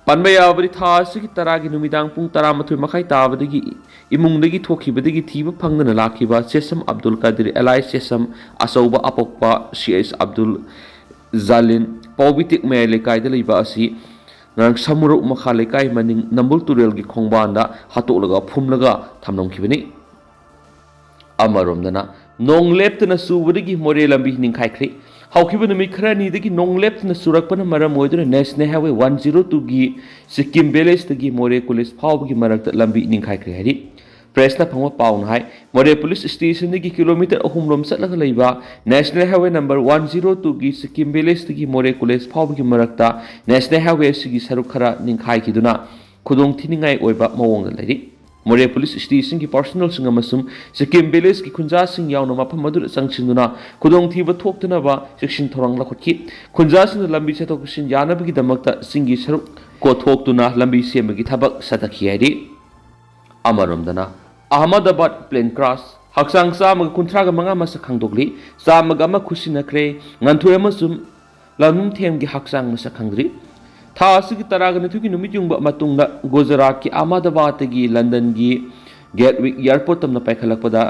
ꯄꯟꯕ ꯌꯥꯕꯗꯤ, ꯊꯥ ꯑꯁꯤꯒꯤ ꯇꯔꯥꯒꯤ ꯅꯨꯃꯤꯗꯥꯡ ꯄꯨꯡ ꯇꯔꯥꯃꯥꯊꯣꯏ ꯃꯈꯥꯏ ꯇꯥꯕꯗꯒꯤ ꯏꯃꯨꯡꯗꯒꯤ ꯊꯣꯛꯈꯤꯕꯗꯒꯤ ꯊꯤꯕ ꯐꯪꯗꯅ ꯂꯥꯛꯈꯤꯕ ꯆꯦꯁꯝ ꯑꯕꯗꯨꯜ ꯀꯥꯗꯤꯔ alias ꯆꯦꯁꯝ, ꯑꯆꯧꯕ ꯑꯄꯣꯛꯄ C S ꯑꯕꯗꯨꯜ ꯖꯥꯂꯤꯟ, ꯄꯥꯎꯕꯤꯇꯦꯛ ꯃꯌꯥꯏ ꯂꯩꯀꯥꯏꯗ ꯂꯩꯕ ꯑꯁꯤ ꯉꯔꯥꯡ ꯁꯃꯨꯔꯧ ꯃꯈꯥ ꯂꯩꯀꯥꯏ ꯃꯅꯤꯡ ꯅꯝꯕꯨꯜ ꯇꯨꯔꯦꯜꯒꯤ ꯈꯣꯡꯕꯥꯟꯗ ꯍꯥꯠꯇꯣꯛꯂꯒ ꯐꯨꯝꯂꯒ ꯊꯝꯂꯝꯈꯤꯕꯅꯤ꯫ ꯑꯃꯔꯣꯝꯗꯅ, ꯅꯣꯡ ꯂꯦꯞꯇꯅ ꯆꯨꯕꯗꯒꯤ ꯃꯣꯔꯦ ꯂꯝꯕꯤ ꯅꯤꯡꯈꯥꯏꯈ꯭ꯔꯦ꯫ ꯍꯧꯈꯤꯕ ꯅꯨꯃꯤꯠ ꯈꯔꯅꯤꯗꯒꯤ ꯅꯣꯡ ꯂꯦꯞꯇꯅ ꯆꯨꯔꯛꯄꯅ ꯃꯔꯝ ꯑꯣꯏꯗꯨꯅ National Highway one zero twoꯒꯤ Sikkim villageꯇꯒꯤ ꯃꯣꯔꯦ college ꯐꯥꯎꯕꯒꯤ ꯃꯔꯛꯇ ꯂꯝꯕꯤ ꯅꯤꯡꯈꯥꯏꯈ꯭ꯔꯦ ꯍꯥꯏꯔꯤ꯫ Pressꯅ ꯐꯪꯕ ꯄꯥꯎꯅ ꯍꯥꯏ, ꯃꯣꯔꯦ police stationꯗꯒꯤ kilometre ꯑꯍꯨꯝ ꯔꯣꯝ ꯆꯠꯂꯒ ꯂꯩꯕ National Highway number one zero twoꯒꯤ Sikkim villageꯇꯒꯤ ꯃꯣꯔꯦ college ꯐꯥꯎꯕꯒꯤ ꯃꯔꯛꯇ National Highway ꯑꯁꯤꯒꯤ ꯁꯔꯨꯛ ꯈꯔ ꯅꯤꯡꯈꯥꯏꯈꯤꯗꯨꯅ ꯈꯨꯗꯣꯡ ꯊꯤꯅꯤꯡꯉꯥꯏ ꯑꯣꯏꯕ ꯃꯑꯣꯡꯗ ꯂꯩꯔꯤ꯫ ꯃꯣꯔꯦ police stationꯒꯤ personnelꯁꯤꯡ ꯑꯃꯁꯨꯡ ꯁꯤꯛꯀꯤꯝ villageꯀꯤ ꯈꯨꯟꯖꯥꯁꯤꯡ ꯌꯥꯎꯅ ꯃꯐꯝ ꯑꯗꯨꯗ ꯆꯪꯁꯤꯟꯗꯨꯅ ꯈꯨꯗꯣꯡꯊꯤꯕ ꯊꯣꯛꯇꯅꯕ ꯆꯦꯛꯁꯤꯟ ꯊꯧꯔꯥꯡ ꯂꯧꯈꯠꯈꯤ꯫ ꯈꯨꯟꯖꯥꯁꯤꯡꯅ ꯂꯝꯕꯤ ꯆꯠꯊꯣꯛ ꯆꯠꯁꯤꯟ ꯌꯥꯅꯕꯒꯤꯗꯃꯛꯇ ꯆꯤꯡꯒꯤ ꯁꯔꯨꯛ ꯀꯣꯊꯣꯛꯇꯨꯅ ꯂꯝꯕꯤ ꯁꯦꯝꯕꯒꯤ ꯊꯕꯛ ꯆꯠꯊꯈꯤ ꯍꯥꯏꯔꯤ꯫ ꯑꯃꯔꯣꯝꯗꯅ, ꯑꯍꯃꯗꯥꯕꯥꯗ plane crash, ꯍꯛꯆꯥꯡ ꯆꯥꯝꯃꯒ ꯀꯨꯟꯊ꯭ꯔꯥꯒ ꯃꯉꯥ ꯃꯁꯛ ꯈꯪꯗꯣꯛꯂꯤ, ꯆꯥꯝꯃꯒ ꯑꯃ ꯈꯨꯠꯁꯤꯟꯅꯈ꯭ꯔꯦ, ꯉꯟꯊꯣꯏ ꯑꯃꯁꯨꯡ ꯂꯝꯂꯨꯝꯊꯦꯝꯒꯤ ꯍꯛꯆꯥꯡ ꯃꯁꯛ ꯈꯪꯗ꯭ꯔꯤ꯫ ꯊꯥ ꯑꯁꯤꯒꯤ ꯇꯔꯥꯒ ꯅꯤꯊꯣꯏꯒꯤ ꯅꯨꯃꯤꯠ ꯌꯨꯡꯕ ꯃꯇꯨꯡꯗ ꯒꯨꯖꯔꯥꯠꯀꯤ ꯑꯍꯃꯗꯥꯕꯥꯗꯇꯒꯤ ꯂꯟꯗꯟꯒꯤ Gatwick airport ꯇꯝꯅ ꯄꯥꯏꯈꯠꯂꯛꯄꯗ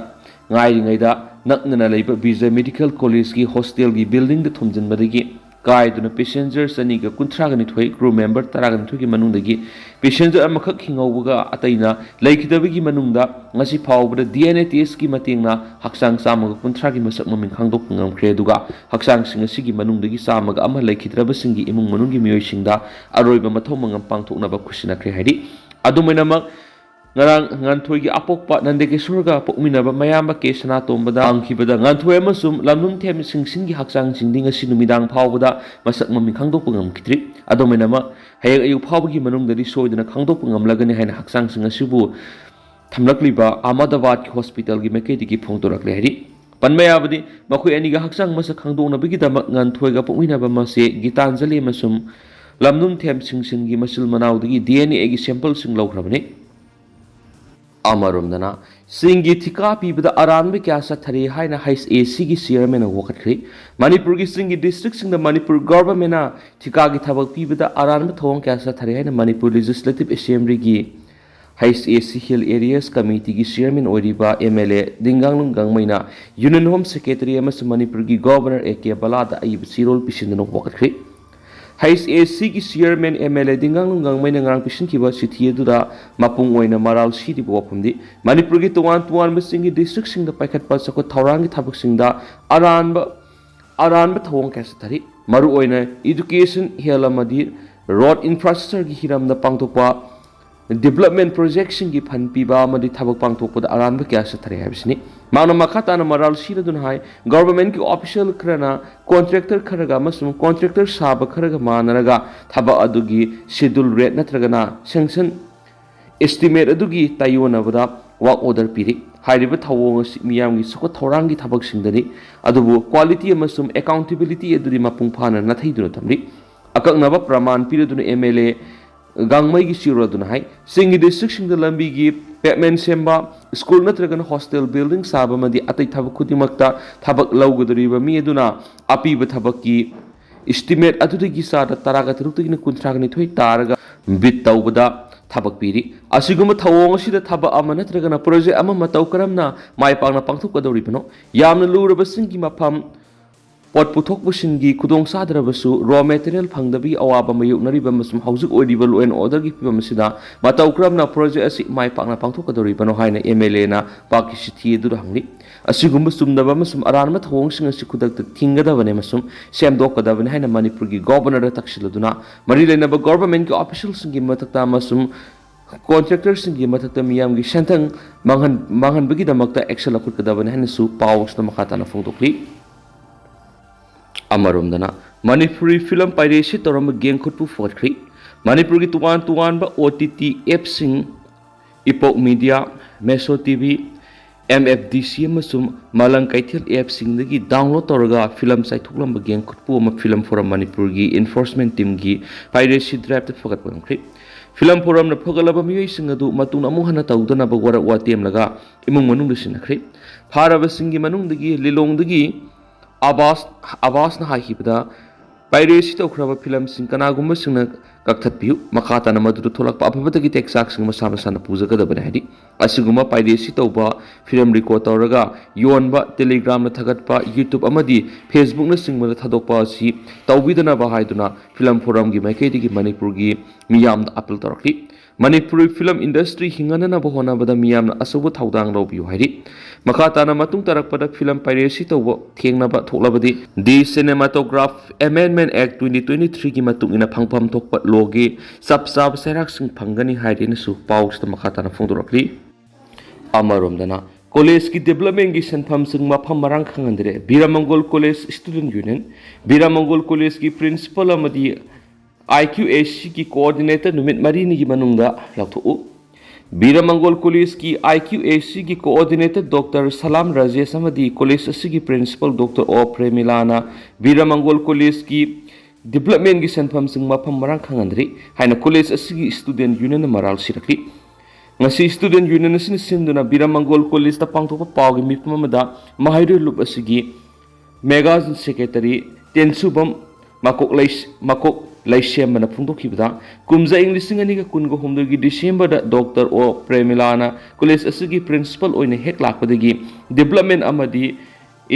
ꯉꯥꯏꯔꯤꯉꯩꯗ ꯅꯛꯅꯅ ꯂꯩꯕ Vijay Medical Collegeꯀꯤ hostelꯒꯤ buildingꯗ ꯊꯣꯝꯖꯤꯟꯕꯗꯒꯤ ꯀꯥꯏꯗꯨꯅ passenger ꯆꯅꯤꯒ ꯀꯨꯟꯊ꯭ꯔꯥꯒ ꯅꯤꯊꯣꯏ, crew member ꯇꯔꯥꯒ ꯅꯤꯊꯣꯏꯒꯤ ꯃꯅꯨꯡꯗꯒꯤ passenger ꯑꯃꯈꯛ ꯍꯤꯡꯍꯧꯕꯒ ꯑꯇꯩꯅ ꯂꯩꯈꯤꯗꯕꯒꯤ ꯃꯅꯨꯡꯗ ꯉꯁꯤ ꯐꯥꯎꯕꯗ D N A testꯀꯤ ꯃꯇꯦꯡꯅ ꯍꯛꯆꯥꯡ ꯆꯥꯝꯃꯒ ꯀꯨꯟꯊ꯭ꯔꯥꯒꯤ ꯃꯁꯛ ꯃꯃꯤꯡ ꯈꯪꯗꯣꯛꯄ ꯉꯝꯈ꯭ꯔꯦ꯫ ꯑꯗꯨꯒ ꯍꯛꯆꯥꯡꯁꯤꯡ ꯑꯁꯤꯒꯤ ꯃꯅꯨꯡꯗꯒꯤ ꯆꯥꯝꯃꯒ ꯑꯃ ꯂꯩꯈꯤꯗ꯭ꯔꯕꯁꯤꯡꯒꯤ ꯏꯃꯨꯡ ꯃꯅꯨꯡꯒꯤ ꯃꯤꯑꯣꯏꯁꯤꯡꯗ ꯑꯔꯣꯏꯕ ꯃꯊꯧ ꯃꯉꯝ ꯄꯥꯡꯊꯣꯛꯅꯕ ꯈꯨꯠꯁꯤꯟꯅꯈ꯭ꯔꯦ ꯍꯥꯏꯔꯤ꯫ ꯑꯗꯨꯝ ꯑꯣꯏꯅꯃꯛ, ꯉꯔꯥꯡ ꯉꯥꯟꯊꯣꯏꯒꯤ ꯑꯄꯣꯛꯄ ꯅꯟꯗꯀꯦꯁꯣꯔꯒ ꯄꯣꯛꯃꯤꯟꯅꯕ ꯃꯌꯥꯝꯕ ꯀꯦ ꯁꯅꯥꯇꯣꯝꯕꯗ ꯄꯥꯡꯈꯤꯕꯗ ꯉꯥꯟꯊꯣꯏ ꯑꯃꯁꯨꯡ ꯂꯝꯂꯨꯝꯊꯦꯝ ꯁꯤꯡꯁꯤꯟꯒꯤ ꯍꯛꯆꯥꯡꯁꯤꯡꯗꯤ ꯉꯁꯤ ꯅꯨꯃꯤꯗꯥꯡ ꯐꯥꯎꯕꯗ ꯃꯁꯛ ꯃꯃꯤꯡ ꯈꯪꯗꯣꯛꯄ ꯉꯝꯈꯤꯗ꯭ꯔꯤ꯫ ꯑꯗꯨꯝ ꯑꯣꯏꯅꯃꯛ, ꯍꯌꯦꯡ ꯑꯌꯨꯛ ꯐꯥꯎꯕꯒꯤ ꯃꯅꯨꯡꯗꯗꯤ ꯁꯣꯏꯗꯅ ꯈꯪꯗꯣꯛꯄ ꯉꯝꯂꯒꯅꯤ ꯍꯥꯏꯅ ꯍꯛꯆꯥꯡꯁꯤꯡ ꯑꯁꯤꯕꯨ ꯊꯝꯂꯛꯂꯤꯕ ꯑꯍꯃꯗꯕꯥꯗꯀꯤ ꯍꯣꯁꯄꯤꯇꯥꯜꯒꯤ ꯃꯥꯏꯀꯩꯗꯒꯤ ꯐꯣꯡꯗꯣꯔꯛꯂꯦ ꯍꯥꯏꯔꯤ꯫ ꯄꯟꯕ ꯌꯥꯕꯗꯤ, ꯃꯈꯣꯏ ꯑꯅꯤꯒꯤ ꯍꯛꯆꯥꯡ ꯃꯁꯛ ꯈꯪꯗꯣꯛꯅꯕꯒꯤꯗꯃꯛ ꯉꯥꯟꯊꯣꯏꯒ ꯄꯣꯛꯃꯤꯟꯅꯕ ꯃꯁꯦ ꯒꯤꯇꯥꯟꯖꯂꯤ ꯑꯃꯁꯨꯡ ꯂꯝꯂꯨꯝꯊꯦꯝ ꯁꯤꯡꯁꯤꯟꯒꯤ ꯃꯆꯤꯜ ꯃꯅꯥꯎꯗꯒꯤ ꯗꯤ ꯑꯦꯟ ꯑꯦꯒꯤ ꯁꯦꯝꯄꯜꯁꯤꯡ ꯂꯧꯈ꯭ꯔꯕꯅꯤ꯫ ꯑꯃꯔꯣꯝꯗꯅ, ꯆꯤꯡꯒꯤ ꯊꯤꯀꯥ ꯄꯤꯕꯗ ꯑꯔꯥꯟꯕ ꯀꯌꯥ ꯆꯠꯊꯔꯤ ꯍꯥꯏꯅ ꯍꯩꯆ ꯑꯦ ꯁꯤꯒꯤ ꯆꯤꯌꯔꯃꯦꯟꯅ ꯋꯥꯀꯠꯈ꯭ꯔꯤ꯫ ꯃꯅꯤꯄꯨꯔꯒꯤ ꯆꯤꯡꯒꯤ ꯗꯤꯁꯇ꯭ꯔꯤꯛꯁꯤꯡꯗ ꯃꯅꯤꯄꯨꯔ ꯒꯚꯔꯟꯃꯦꯟꯅ ꯊꯤꯀꯥꯒꯤ ꯊꯕꯛ ꯄꯤꯕꯗ ꯑꯔꯥꯟꯕ ꯊꯧꯑꯣꯡ ꯀꯌꯥ ꯆꯠꯊꯔꯤ ꯍꯥꯏꯅ ꯃꯅꯤꯄꯨꯔ ꯂꯦꯖꯤꯁꯂꯦꯇꯤꯚ ꯑꯦꯁꯦꯝꯕ꯭ꯂꯤꯒꯤ H A C hill areas ꯀꯃꯤꯇꯤꯒꯤ ꯆꯤꯌꯔꯃꯦꯟ ꯑꯣꯏꯔꯤꯕ ꯑꯦꯝ ꯑꯦꯜ ꯑꯦ ꯗꯤꯡꯒꯥꯡꯂꯨꯡ ꯒꯥꯡꯃꯩꯅ ꯌꯨꯅꯤꯌꯟ ꯍꯣꯝ ꯁꯦꯀ꯭ꯔꯦꯇꯔꯤ ꯑꯃꯁꯨꯡ ꯃꯅꯤꯄꯨꯔꯒꯤ ꯒꯣꯚꯔꯅꯔ ꯑꯦ ꯀꯦ ꯕꯂꯥꯗ ꯑꯏꯕ ꯆꯦꯔꯣꯜ ꯄꯤꯁꯤꯟꯗꯨꯅ ꯋꯥꯀꯠꯈ꯭ꯔꯤ꯫ ꯍꯩꯆ ꯑꯦ ꯁꯤꯒꯤ chairman M L A Dinganglung ꯒꯥꯡꯃꯩꯅ ꯉꯔꯥꯡ ꯄꯤꯁꯤꯟꯈꯤꯕ ꯆꯤꯊꯤ ꯑꯗꯨꯗ ꯃꯄꯨꯡ ꯑꯣꯏꯅ ꯃꯔꯥꯜ ꯁꯤꯔꯤꯕ ꯋꯥꯐꯝꯗꯤ ꯃꯅꯤꯄꯨꯔꯒꯤ ꯇꯣꯉꯥꯟ ꯇꯣꯉꯥꯟꯕ ꯆꯤꯡꯒꯤ ꯗꯤꯁꯇ꯭ꯔꯤꯛꯁꯤꯡꯗ ꯄꯥꯏꯈꯠꯄ ꯆꯥꯎꯈꯠ ꯊꯧꯔꯥꯡꯒꯤ ꯊꯕꯛꯁꯤꯡꯗ ꯑꯔꯥꯟꯕ ꯑꯔꯥꯟꯕ ꯊꯧꯑꯣꯡ ꯀꯌꯥ ꯆꯠꯊꯔꯤ꯫ ꯃꯔꯨꯑꯣꯏꯅ ꯏꯗꯨꯀꯦꯁꯟ, ꯍꯦꯜꯊ ꯑꯃꯗꯤ ꯔꯣꯗ ꯏꯟꯐ꯭ꯔꯥꯁ꯭ꯇ꯭ꯔꯛꯆꯔꯒꯤ ꯍꯤꯔꯝꯗ ꯄꯥꯡꯊꯣꯛꯄ ꯗꯤꯕ꯭ꯂꯞꯃꯦꯟ ꯄ꯭ꯔꯣꯖꯦꯛꯁꯤꯡꯒꯤ ꯐꯟ ꯄꯤꯕ ꯑꯃꯗꯤ ꯊꯕꯛ ꯄꯥꯡꯊꯣꯛꯄꯗ ꯑꯔꯥꯟꯕ ꯀꯌꯥ ꯆꯠꯊꯔꯦ ꯍꯥꯏꯕꯁꯤꯅꯤ꯫ ꯃꯍꯥꯛꯅ ꯃꯈꯥ ꯇꯥꯅ ꯃꯔꯥꯜ ꯁꯤꯔꯗꯨꯅ ꯍꯥꯏ, ꯒꯣꯚꯔꯟꯃꯦꯟꯠꯀꯤ ꯑꯣꯐꯤꯁꯤꯌꯦꯜ ꯈꯔꯅ ꯀꯣꯟꯇ꯭ꯔꯦꯛꯇꯔ ꯈꯔꯒ ꯑꯃꯁꯨꯡ ꯀꯣꯟꯇ꯭ꯔꯦꯛꯇꯔ ꯁꯥꯕ ꯈꯔꯒ ꯃꯥꯟꯅꯔꯒ ꯊꯕꯛ ꯑꯗꯨꯒꯤ ꯁꯦꯗ꯭ꯌꯨꯜ ꯔꯦꯠ ꯅꯠꯇ꯭ꯔꯒꯅ ꯁꯦꯡꯁꯟ ꯑꯦꯁꯇꯤꯃꯦꯠ ꯑꯗꯨꯒꯤ ꯇꯥꯏꯌꯣꯟꯅꯕꯗ ꯋꯥꯔꯛ ꯑꯣꯔꯗꯔ ꯄꯤꯔꯤ꯫ ꯍꯥꯏꯔꯤꯕ ꯊꯧꯑꯣꯡ ꯑꯁꯤ ꯃꯤꯌꯥꯝꯒꯤ ꯆꯥꯎꯈꯠ ꯊꯧꯔꯥꯡꯒꯤ ꯊꯕꯛꯁꯤꯡꯗꯅꯤ, ꯑꯗꯨꯕꯨ ꯀ꯭ꯋꯥꯂꯤꯇꯤ ꯑꯃꯁꯨꯡ ꯑꯦꯀꯥꯎꯟꯇꯦꯕꯤꯂꯤꯇꯤ ꯑꯗꯨꯗꯤ ꯃꯄꯨꯡ ꯐꯥꯅ ꯅꯥꯊꯩꯗꯨꯅ ꯊꯝꯂꯤ꯫ ꯑꯀꯛꯅꯕ ꯄ꯭ꯔꯃꯥꯟ ꯄꯤꯔꯗꯨꯅ ꯑꯦꯝ ꯑꯦꯜ ꯑꯦ ꯒꯥꯡꯃꯩꯒꯤ ꯆꯦꯔꯣꯜ ꯑꯗꯨꯅ ꯍꯥꯏ, ꯆꯤꯡꯒꯤ ꯗꯤꯁꯇ꯭ꯔꯤꯛꯁꯤꯡꯗ ꯂꯝꯕꯤꯒꯤ ꯄꯦꯚꯃꯦꯟ ꯁꯦꯝꯕ, ꯁ꯭ꯀꯨꯜ ꯅꯠꯇ꯭ꯔꯒꯅ ꯍꯣꯁꯇꯦꯜ ꯕꯤꯜꯗꯤꯡ ꯁꯥꯕ ꯑꯃꯗꯤ ꯑꯇꯩ ꯊꯕꯛ ꯈꯨꯗꯤꯡꯃꯛꯇ ꯊꯕꯛ ꯂꯧꯒꯗꯧꯔꯤꯕ ꯃꯤ ꯑꯗꯨꯅ ꯑꯄꯤꯕ ꯊꯕꯛꯀꯤ ꯏꯁꯇꯤꯃꯦꯠ ꯑꯗꯨꯗꯒꯤ ꯆꯥꯗ ꯇꯔꯥꯒ ꯇꯔꯨꯛꯇꯒꯤꯅ ꯀꯨꯟꯊ꯭ꯔꯥꯒ ꯅꯤꯊꯣꯏ ꯇꯥꯔꯒ ꯕꯤꯠ ꯇꯧꯕꯗ ꯊꯕꯛ ꯄꯤꯔꯤ꯫ ꯑꯁꯤꯒꯨꯝꯕ ꯊꯧꯑꯣꯡ ꯑꯁꯤꯗ ꯊꯕꯛ ꯑꯃ ꯅꯠꯇ꯭ꯔꯒꯅ ꯄ꯭ꯔꯣꯖꯦꯛ ꯑꯃ ꯃꯇꯧ ꯀꯔꯝꯅ ꯃꯥꯏ ꯄꯥꯛꯅ ꯄꯥꯡꯊꯣꯛꯀꯗꯧꯔꯤꯕꯅꯣ? ꯌꯥꯝꯅ ꯂꯨꯔꯕꯁꯤꯡꯒꯤ ꯃꯐꯝ ꯄꯣꯠ ꯄꯨꯊꯣꯛꯄꯁꯤꯡꯒꯤ ꯈꯨꯗꯣꯡ ꯆꯥꯗ꯭ꯔꯕꯁꯨ ꯔꯣ ꯃꯦꯇꯔꯤꯌꯦꯜ ꯐꯪꯗꯕꯒꯤ ꯑꯋꯥꯕ ꯃꯥꯌꯣꯛꯅꯔꯤꯕ ꯑꯃꯁꯨꯡ ꯍꯧꯖꯤꯛ ꯑꯣꯏꯔꯤꯕ ꯂꯣ ꯑꯦꯟ ꯑꯣꯔꯗꯔꯒꯤ ꯐꯤꯕꯝ ꯑꯁꯤꯗ ꯃꯇꯧ ꯀꯔꯝꯅ ꯄ꯭ꯔꯣꯖꯦꯛ ꯑꯁꯤ ꯃꯥꯏ ꯄꯥꯛꯅ ꯄꯥꯡꯊꯣꯛꯀꯗꯧꯔꯤꯕꯅꯣ ꯍꯥꯏꯅ ꯑꯦꯝ ꯑꯦꯜ ꯑꯦꯅ ꯄꯥꯛꯀꯤ ꯆꯤꯊꯤ ꯑꯗꯨꯗ ꯍꯪꯂꯤ꯫ ꯑꯁꯤꯒꯨꯝꯕ ꯆꯨꯝꯗꯕ ꯑꯃꯁꯨꯡ ꯑꯔꯥꯟꯕ ꯊꯧꯑꯣꯡꯁꯤꯡ ꯑꯁꯤ ꯈꯨꯗꯛꯇ ꯊꯤꯡꯒꯗꯕꯅꯤ ꯑꯃꯁꯨꯡ ꯁꯦꯝꯗꯣꯛꯀꯗꯕꯅꯤ ꯍꯥꯏꯅ ꯃꯅꯤꯄꯨꯔꯒꯤ ꯒꯣꯚꯔꯅꯔꯗ ꯇꯛꯁꯤꯜꯂꯗꯨꯅ ꯃꯔꯤ ꯂꯩꯅꯕ ꯒꯣꯚꯔꯟꯃꯦꯟꯠꯀꯤ ꯑꯣꯐꯤꯁꯤꯌꯦꯜꯁꯤꯡꯒꯤ ꯃꯊꯛꯇ ꯑꯃꯁꯨꯡ ꯀꯣꯟꯇ꯭ꯔꯦꯛꯇꯔꯁꯤꯡꯒꯤ ꯃꯊꯛꯇ ꯃꯤꯌꯥꯝꯒꯤ ꯁꯦꯟꯊꯪ ꯃꯥꯡꯍꯟ-, ꯃꯥꯡꯍꯟꯕꯒꯤꯗꯃꯛꯇ action ꯂꯧꯈꯠꯀꯗꯕꯅꯤ ꯍꯥꯏꯅꯁꯨ ꯄꯥꯎ ꯑꯁꯤꯗ ꯃꯈꯥ ꯇꯥꯅ ꯐꯣꯡꯗꯣꯛꯂꯤ꯫ ꯑꯃꯔꯣꯝꯗꯅ, ꯃꯅꯤꯄꯨꯔꯤ ꯐꯤꯂꯝ piracy ꯇꯧꯔꯝꯕ gang ꯈꯨꯠꯄꯨ ꯐꯒꯠꯈ꯭ꯔꯤ꯫ ꯃꯅꯤꯄꯨꯔꯒꯤ ꯇꯣꯉꯥꯟ ꯇꯣꯉꯥꯟꯕ OTT appꯁꯤꯡ, Epoch Media, Meesho TV, MFDC ꯑꯃꯁꯨꯡ ꯃꯥꯂꯪ ꯀꯩꯊꯦꯜ appꯁꯤꯡꯗꯒꯤ download ꯇꯧꯔꯒ ꯐꯤꯂꯝ ꯆꯥꯏꯊꯣꯛꯂꯝꯕ gang ꯈꯨꯠꯄꯨ ꯑꯃ Film Forum ꯃꯅꯤꯄꯨꯔꯒꯤ enforcement teamꯒꯤ piracy driveꯇ ꯐꯒꯠꯄ ꯉꯝꯈ꯭ꯔꯤ꯫ Film Forumꯅ ꯐꯒꯠꯂꯕ ꯃꯤꯑꯣꯏꯁꯤꯡ ꯑꯗꯨ ꯃꯇꯨꯡ ꯑꯃꯨꯛ ꯍꯟꯅ ꯇꯧꯗꯅꯕ ꯋꯥꯔꯛ ꯋꯥꯇꯦꯝꯂꯒ ꯏꯃꯨꯡ ꯃꯅꯨꯡꯗ ꯁꯤꯟꯅꯈ꯭ꯔꯤ꯫ ꯐꯥꯔꯕꯁꯤꯡꯒꯤ ꯃꯅꯨꯡꯗꯒꯤ ꯂꯤꯂꯣꯡꯗꯒꯤ ꯑꯕꯥꯁ, ꯑꯕꯥꯁꯅ ꯍꯥꯏꯈꯤꯕꯗ, piracy ꯇꯧꯈ꯭ꯔꯕ ꯐꯤꯂꯝꯁꯤꯡ ꯀꯅꯥꯒꯨꯝꯕꯁꯤꯡꯅ ꯀꯛꯊꯠꯄꯤꯌꯨ꯫ ꯃꯈꯥ ꯇꯥꯅ ꯃꯗꯨꯗ ꯊꯣꯛꯂꯛꯄ ꯑꯐꯕ ꯇꯒꯤ ꯇꯦꯛꯆꯥꯛꯁꯤꯡ ꯃꯁꯥ ꯃꯁꯥꯅ ꯄꯨꯖꯒꯗꯕꯅꯤ ꯍꯥꯏꯔꯤ꯫ ꯑꯁꯤꯒꯨꯝꯕ piracy ꯇꯧꯕ ꯐꯤꯂꯝ record ꯇꯧꯔꯒ ꯌꯣꯟꯕ, Telegramꯗ ꯊꯥꯒꯠꯄ, YouTube ꯑꯃꯗꯤ Facebookꯅꯆꯤꯡꯕꯗ ꯊꯥꯗꯣꯛꯄ ꯑꯁꯤ ꯇꯧꯕꯤꯗꯅꯕ ꯍꯥꯏꯗꯨꯅ Film Forumꯒꯤ ꯃꯥꯏꯀꯩꯗꯒꯤ ꯃꯅꯤꯄꯨꯔꯒꯤ ꯃꯤꯌꯥꯝꯗ appeal ꯇꯧꯔꯛꯂꯤ꯫ ꯃꯅꯤꯄꯨꯔꯤ film industry ꯍꯤꯡꯍꯟꯅꯅꯕ ꯍꯣꯠꯅꯕꯗ ꯃꯤꯌꯥꯝꯅ ꯑꯆꯧꯕ ꯊꯧꯗꯥꯡ ꯂꯧꯕꯤꯌꯨ ꯍꯥꯏꯔꯤ꯫ ꯃꯈꯥ ꯇꯥꯅ ꯃꯇꯨꯡ ꯇꯥꯔꯛꯄꯗ ꯐꯤꯂꯝ piracy ꯇꯧꯕ ꯊꯦꯡꯅꯕ ꯊꯣꯛꯂꯕꯗꯤ The Cinematograph Amendment Act twenty twenty-threeꯒꯤ ꯃꯇꯨꯡ ꯏꯟꯅ ꯐꯪꯐꯝ ꯊꯣꯛꯄ lawꯒꯤ ꯆꯞ ꯆꯥꯕ ꯆꯩꯔꯥꯛꯁꯤꯡ ꯐꯪꯒꯅꯤ ꯍꯥꯏꯔꯤ ꯍꯥꯏꯅꯁꯨ ꯄꯥꯎꯁꯤꯗ ꯃꯈꯥ ꯇꯥꯅ ꯐꯣꯡꯗꯣꯔꯛꯂꯤ꯫ ꯑꯃꯔꯣꯝꯗꯅ, collegeꯀꯤ developmentꯒꯤ ꯁꯦꯟꯐꯝꯁꯤꯡ ꯃꯐꯝ ꯃꯔꯥꯡ ꯈꯪꯍꯟꯗ꯭ꯔꯦ꯫ ꯕꯤꯔꯥꯃꯪꯒꯣꯜ College Student Union, ꯕꯤꯔꯥꯃꯪꯒꯣꯜ Collegeꯀꯤ principal ꯑꯃꯗꯤ IQACꯒꯤ coordinator ꯅꯨꯃꯤꯠ ꯃꯔꯤꯅꯤꯒꯤ ꯃꯅꯨꯡꯗ ꯂꯧꯊꯣꯛꯎ꯫ ꯕꯤꯔꯥꯃꯪꯒꯣꯜ Collegeꯀꯤ IQACꯒꯤ coordinator Doctor ꯁꯂꯥꯝ ꯔꯥꯖꯦꯁ ꯑꯃꯗꯤ college ꯑꯁꯤꯒꯤ principal Doctor ꯑꯣ ꯄ꯭ꯔꯦꯃꯤꯂꯥꯅ ꯕꯤꯔꯥꯃꯪꯒꯣꯜ Collegeꯀꯤ developmentꯒꯤ ꯁꯦꯟꯐꯝꯁꯤꯡ ꯃꯐꯝ ꯃꯔꯥꯡ ꯈꯪꯍꯟꯗ꯭ꯔꯤ ꯍꯥꯏꯅ college ꯑꯁꯤꯒꯤ student unionꯅ ꯃꯔꯥꯜ ꯁꯤꯔꯛꯂꯤ꯫ ꯉꯁꯤ student union ꯑꯁꯤꯅ ꯁꯤꯟꯗꯨꯅ ꯕꯤꯔꯥꯃꯪꯒꯣꯜ Collegeꯇ ꯄꯥꯡꯊꯣꯛꯄ ꯄꯥꯎꯒꯤ ꯃꯤꯐꯝ ꯑꯃꯗ ꯃꯍꯩꯔꯣꯏ ꯂꯨꯞ ꯑꯁꯤꯒꯤ magazine secretary ꯇꯦꯟꯁꯨꯕꯝ ꯃꯀꯣꯛ ꯂꯩ-, ꯃꯀꯣꯛ ꯂꯩꯁꯦꯝꯕꯅ ꯐꯣꯡꯗꯣꯛꯈꯤꯕꯗ, ꯀꯨꯝꯖꯥ ꯏꯪ ꯂꯤꯁꯤꯡ ꯑꯅꯤꯒ ꯀꯨꯟꯒ ꯍꯨꯝꯗꯣꯏꯒꯤ Decemberꯗ Doctor ꯑꯣ ꯄ꯭ꯔꯦꯃꯤꯂꯥꯅ college ꯑꯁꯤꯒꯤ principal ꯑꯣꯏꯅ ꯍꯦꯛ ꯂꯥꯛꯄꯗꯒꯤ development ꯑꯃꯗꯤ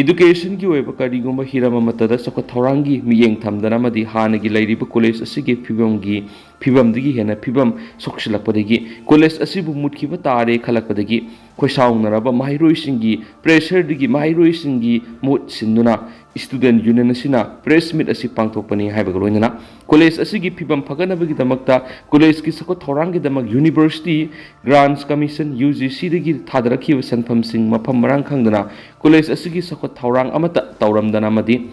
educationꯒꯤ ꯑꯣꯏꯕ ꯀꯔꯤꯒꯨꯝꯕ ꯍꯤꯔꯝ ꯑꯃꯠꯇꯗ ꯆꯥꯎꯈꯠ ꯊꯧꯔꯥꯡꯒꯤ ꯃꯤꯠꯌꯦꯡ ꯊꯝꯗꯅ ꯑꯃꯗꯤ ꯍꯥꯟꯅꯒꯤ ꯂꯩꯔꯤꯕ college ꯑꯁꯤꯒꯤ ꯐꯤꯕꯝꯒꯤ ꯐꯤꯕꯝꯗꯒꯤ ꯍꯦꯟꯅ ꯐꯤꯕꯝ ꯁꯣꯛꯁꯤꯜꯂꯛꯄꯗꯒꯤ ꯀꯣꯂꯦꯖ ꯑꯁꯤꯕꯨ ꯃꯨꯠꯈꯤꯕ ꯇꯥꯔꯦ ꯈꯜꯂꯛꯄꯗꯒꯤ ꯈꯣꯏꯁꯥꯎꯅꯔꯕ ꯃꯍꯩꯔꯣꯏꯁꯤꯡꯒꯤ ꯄ꯭ꯔꯦꯁꯔꯗꯒꯤ ꯃꯍꯩꯔꯣꯏꯁꯤꯡꯒꯤ ꯃꯍꯨꯠ ꯁꯤꯟꯗꯨꯅ ꯁ꯭ꯇꯨꯗꯦꯟꯠ ꯌꯨꯅꯤꯌꯟ ꯑꯁꯤꯅ ꯄ꯭ꯔꯦꯁ ꯃꯤꯠ ꯑꯁꯤ ꯄꯥꯡꯊꯣꯛꯄꯅꯤ ꯍꯥꯏꯕꯒ ꯂꯣꯏꯅꯅ ꯀꯣꯂꯦꯖ ꯑꯁꯤꯒꯤ ꯐꯤꯕꯝ ꯐꯒꯠꯅꯕꯒꯤꯗꯃꯛꯇ ꯀꯣꯂꯦꯖꯀꯤ ꯆꯥꯎꯈꯠ ꯊꯧꯔꯥꯡꯒꯤꯗꯃꯛ ꯌꯨꯅꯤꯚꯔꯁꯤꯇꯤ ꯒ꯭ꯔꯥꯟꯠꯁ ꯀꯃꯤꯁꯟ, ꯌꯨ ꯖꯤ ꯁꯤꯗꯒꯤ ꯊꯥꯗꯔꯛꯈꯤꯕ ꯁꯦꯟꯐꯝꯁꯤꯡ ꯃꯐꯝ ꯃꯔꯥꯡ ꯈꯪꯗꯅ ꯀꯣꯂꯦꯖ ꯑꯁꯤꯒꯤ ꯆꯥꯎꯈꯠ ꯊꯧꯔꯥꯡ ꯑꯃꯠꯇ ꯇꯧꯔꯝꯗꯅ ꯑꯃꯗꯤ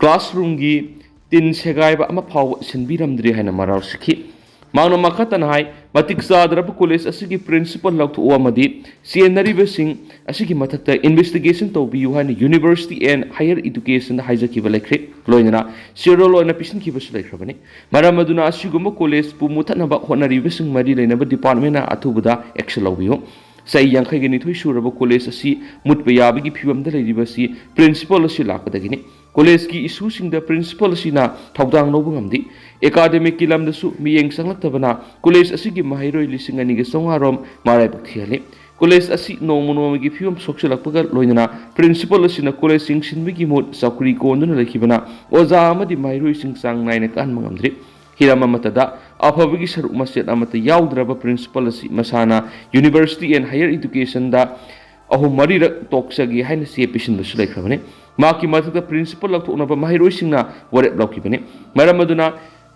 ꯀ꯭ꯂꯥꯁꯔꯨꯝꯒꯤ ꯇꯤꯟ ꯁꯦꯒꯥꯏꯕ ꯑꯃ ꯐꯥꯎꯕ ꯁꯤꯟꯕꯤꯔꯝꯗ꯭ꯔꯤ ꯍꯥꯏꯅ ꯃꯔꯥꯜ ꯁꯤꯈꯤ꯫ ꯃꯍꯥꯛꯅ ꯃꯈꯥ ꯇꯥꯅ ꯍꯥꯏ, ꯃꯇꯤꯛ ꯆꯥꯗ꯭ꯔꯕ ꯀꯣꯂꯦꯖ ꯑꯁꯤꯒꯤ ꯄ꯭ꯔꯤꯟꯁꯤꯄꯜ ꯂꯧꯊꯣꯛꯎ ꯑꯃꯗꯤ ꯆꯦꯟꯅꯔꯤꯕꯁꯤꯡ ꯑꯁꯤꯒꯤ ꯃꯊꯛꯇ ꯏꯟꯚꯦꯁꯇꯤꯒꯦꯁꯟ ꯇꯧꯕꯤꯌꯨ ꯍꯥꯏꯅ ꯌꯨꯅꯤꯚꯔꯁꯤꯇꯤ ꯑꯦꯟ ꯍꯥꯌꯔ ꯏꯗꯨꯀꯦꯁꯟꯗ ꯍꯥꯏꯖꯈꯤꯕ ꯂꯩꯈ꯭ꯔꯦ꯫ ꯂꯣꯏꯅꯅ ꯆꯦꯔꯣꯜ ꯑꯣꯏꯅ ꯄꯤꯁꯤꯟꯈꯤꯕꯁꯨ ꯂꯩꯈ꯭ꯔꯕꯅꯤ꯫ ꯃꯔꯝ ꯑꯗꯨꯅ ꯑꯁꯤꯒꯨꯝꯕ ꯀꯣꯂꯦꯖꯄꯨ ꯃꯨꯊꯠꯅꯕ ꯍꯣꯠꯅꯔꯤꯕꯁꯤꯡ ꯃꯔꯤ ꯂꯩꯅꯕ ꯗꯤꯄꯥꯔꯠꯃꯦꯟꯅ ꯑꯊꯨꯕꯗ ꯑꯦꯛꯁꯟ ꯂꯧꯕꯤꯌꯨ꯫ ꯆꯍꯤ ꯌꯥꯡꯈꯩꯒ ꯅꯤꯊꯣꯏ ꯁꯨꯔꯕ ꯀꯣꯂꯦꯖ ꯑꯁꯤ ꯃꯨꯠꯄ ꯌꯥꯕꯒꯤ ꯐꯤꯕꯝꯗ ꯂꯩꯔꯤꯕ ꯑꯁꯤ ꯄ꯭ꯔꯤꯟꯁꯤꯄꯜ ꯑꯁꯤ ꯂꯥꯛꯄꯗꯒꯤꯅꯤ꯫ ꯀꯣꯂꯦꯖꯀꯤ ꯏꯁꯨꯁꯤꯡꯗ ꯄ꯭ꯔꯤꯟꯁꯤꯄꯜ ꯑꯁꯤꯅ ꯊꯧꯗꯥꯡ ꯂꯧꯕ ꯉꯝꯗꯦ꯫ ꯑꯦꯀꯥꯗꯦꯃꯤꯛꯀꯤ ꯂꯝꯗꯁꯨ ꯃꯤꯠꯌꯦꯡ ꯆꯪꯂꯛꯇꯕꯅ ꯀꯣꯂꯦꯖ ꯑꯁꯤꯒꯤ ꯃꯍꯩꯔꯣꯏ ꯂꯤꯁꯤꯡ ꯑꯅꯤꯒ ꯆꯥꯝꯃꯉꯥ ꯔꯣꯝ ꯃꯔꯥꯏꯕꯛ ꯊꯤꯍꯜꯂꯤ꯫ ꯀꯣꯂꯦꯖ ꯑꯁꯤ ꯅꯣꯡꯃ ꯅꯣꯡꯃꯒꯤ ꯐꯤꯕꯝ ꯁꯣꯛꯆꯤꯜꯂꯛꯄꯒ ꯂꯣꯏꯅꯅ ꯄ꯭ꯔꯤꯟꯁꯤꯄꯜ ꯑꯁꯤꯅ ꯀꯣꯂꯦꯖ ꯌꯦꯡꯁꯤꯟꯕꯒꯤ ꯃꯍꯨꯠ ꯆꯧꯀ꯭ꯔꯤ ꯀꯣꯟꯗꯨꯅ ꯂꯩꯈꯤꯕꯅ ꯑꯣꯖꯥ ꯑꯃꯗꯤ ꯃꯍꯩꯔꯣꯏꯁꯤꯡ ꯆꯥꯡ ꯅꯥꯏꯅ ꯀꯥꯍꯟꯕ ꯉꯝꯗ꯭ꯔꯤ꯫ ꯍꯤꯔꯝ ꯑꯃꯠꯇꯗ ꯑꯐꯕꯒꯤ ꯁꯔꯨꯛ ꯃꯆꯦꯠ ꯑꯃꯠꯇ ꯌꯥꯎꯗ꯭ꯔꯕ ꯄ꯭ꯔꯤꯟꯁꯤꯄꯜ ꯑꯁꯤ ꯃꯁꯥꯅ ꯌꯨꯅꯤꯚꯔꯁꯤꯇꯤ ꯑꯦꯟ ꯍꯥꯌꯔ ꯏꯗꯨꯀꯦꯁꯟꯗ ꯑꯍꯨꯝ ꯃꯔꯤꯔꯛ ꯇꯣꯛꯆꯒꯦ ꯍꯥꯏꯅ ꯆꯦ ꯄꯤꯁꯤꯟꯕꯁꯨ ꯂꯩꯈ꯭ꯔꯕꯅꯤ꯫ ꯃꯍꯥꯛꯀꯤ ꯃꯊꯛꯇ ꯄ꯭ꯔꯤꯟꯁꯤꯄꯜ ꯂꯧꯊꯣꯛꯅꯕ ꯃꯍꯩꯔꯣꯏꯁꯤꯡꯅ ꯋꯥꯔꯦꯞ ꯂꯧꯈꯤꯕꯅꯤ꯫ ꯃꯔꯝ ꯑꯗꯨꯅ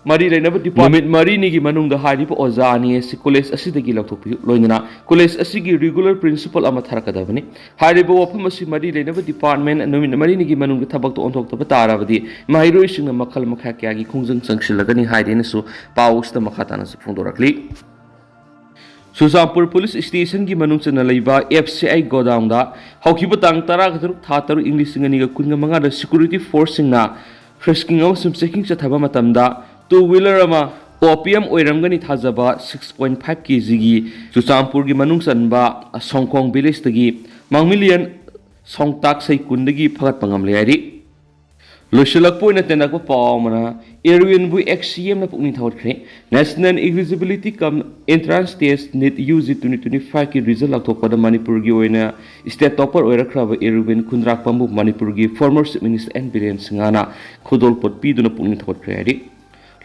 ꯃꯔꯤ ꯂꯩꯅꯕ ꯗꯤꯄꯥꯔꯠ-, ꯅꯨꯃꯤꯠ ꯃꯔꯤꯅꯤꯒꯤ ꯃꯅꯨꯡꯗ ꯍꯥꯏꯔꯤꯕ ꯑꯣꯖꯥ ꯑꯅꯤ ꯑꯁꯤ ꯀꯣꯂꯦꯖ ꯑꯁꯤꯗꯒꯤ ꯂꯧꯊꯣꯛꯄꯤꯌꯨ꯫ ꯂꯣꯏꯅꯅ ꯀꯣꯂꯦꯖ ꯑꯁꯤꯒꯤ ꯔꯤꯒꯨꯂꯔ ꯄ꯭ꯔꯤꯟꯁꯤꯄꯜ ꯑꯃ ꯊꯥꯔꯛꯀꯗꯕꯅꯤ꯫ ꯍꯥꯏꯔꯤꯕ ꯋꯥꯐꯝ ꯑꯁꯤ ꯃꯔꯤ ꯂꯩꯅꯕ ꯗꯤꯄꯥꯔꯠꯃꯦꯟ ꯅꯨꯃꯤꯠ ꯃꯔꯤꯅꯤꯒꯤ ꯃꯅꯨꯡꯗ ꯊꯕꯛꯇ ꯑꯣꯟꯊꯣꯛꯇꯕ ꯇꯥꯔꯕꯗꯤ ꯃꯍꯩꯔꯣꯏꯁꯤꯡꯅ ꯃꯈꯜ ꯃꯈꯥ ꯀꯌꯥꯒꯤ ꯈꯣꯡꯖꯪ ꯆꯪꯁꯤꯜꯂꯒꯅꯤ ꯍꯥꯏꯔꯦꯅꯁꯨ ꯄꯥꯎ ꯑꯁꯤꯗ ꯃꯈꯥ ꯇꯥꯅꯁꯨ ꯐꯣꯡꯗꯣꯔꯛꯂꯤ꯫ ꯆꯨꯔꯆꯥꯟꯄꯨꯔ ꯄꯨꯂꯤꯁ ꯁ꯭ꯇꯦꯁꯟꯒꯤ ꯃꯅꯨꯡ ꯆꯟꯅ ꯂꯩꯕ ꯑꯦꯐ ꯁꯤ ꯑꯥꯏ ꯒꯣꯗꯥꯎꯟꯗ ꯍꯧꯈꯤꯕ ꯇꯥꯡ ꯇꯔꯥꯒ ꯇꯔꯨꯛ ꯊꯥ ꯇꯔꯨꯛ ꯏꯪ ꯂꯤꯁꯤꯡ ꯑꯅꯤꯒ ꯀꯨꯟꯒ ꯃꯉꯥꯗ ꯁꯦꯀ꯭ꯌꯨꯔꯤꯇꯤ ꯐꯣꯔꯁꯁꯤꯡꯅ ꯐ꯭ꯔꯤꯁꯀꯤꯡ ꯑꯃꯁꯨꯡ ꯆꯦꯀꯤꯡ ꯆꯠꯊꯕ ꯃꯇꯝꯗ ꯇꯨ ꯋꯤꯂꯔ ꯑꯃ ꯑꯣꯄꯤꯌꯝ ꯑꯣꯏꯔꯝꯒꯅꯤ ꯊꯥꯖꯕ ꯁꯤꯛꯁ ꯄꯣꯏꯟ ꯐꯥꯏꯚ ꯀꯦ ꯖꯤꯒꯤ ꯆꯨꯔꯆꯥꯟꯄꯨꯔꯒꯤ ꯃꯅꯨꯡ ꯆꯟꯕ ꯁꯣꯡꯈꯣꯡ ꯚꯤꯂꯦꯖꯇꯒꯤ ꯃꯥꯡꯃꯤꯂꯤꯌꯟ ꯁꯣꯡꯇꯥꯛꯁꯩ ꯀꯨꯟꯗꯒꯤ ꯐꯒꯠꯄ ꯉꯝꯂꯦ ꯍꯥꯏꯔꯤ꯫ ꯂꯣꯏꯁꯤꯜꯂꯛꯄ ꯑꯣꯏꯅ ꯇꯦꯟꯅꯛꯄ ꯄꯥꯎ ꯑꯃꯅ, ꯑꯦꯔꯋꯤꯟꯕꯨ ꯑꯦꯛꯁ ꯁꯤ ꯑꯦꯝꯅ ꯄꯨꯛꯅꯤꯡ ꯊꯧꯒꯠꯈ꯭ꯔꯦ꯫ National Eligibility cum Entrance Test, NEET, U G twenty twenty five ꯀꯤ ꯔꯤꯖꯜ ꯂꯥꯎꯊꯣꯛꯄꯗ ꯃꯅꯤꯄꯨꯔꯒꯤ ꯑꯣꯏꯅ ꯁ꯭ꯇꯦꯠ ꯇꯣꯄꯔ ꯑꯣꯏꯔꯛꯈ꯭ꯔꯕ ꯑꯦꯔꯋꯤꯟ ꯈꯨꯟꯗ꯭ꯔꯥꯛꯄꯝꯕꯨ ꯃꯅꯤꯄꯨꯔꯒꯤ former chief minister N Biren ꯁꯤꯡꯍꯅ ꯈꯨꯗꯣꯜꯄꯣꯠ ꯄꯤꯗꯨꯅ ꯄꯨꯛꯅꯤꯡ ꯊꯧꯒꯠꯈ꯭ꯔꯦ ꯍꯥꯏꯔꯤ꯫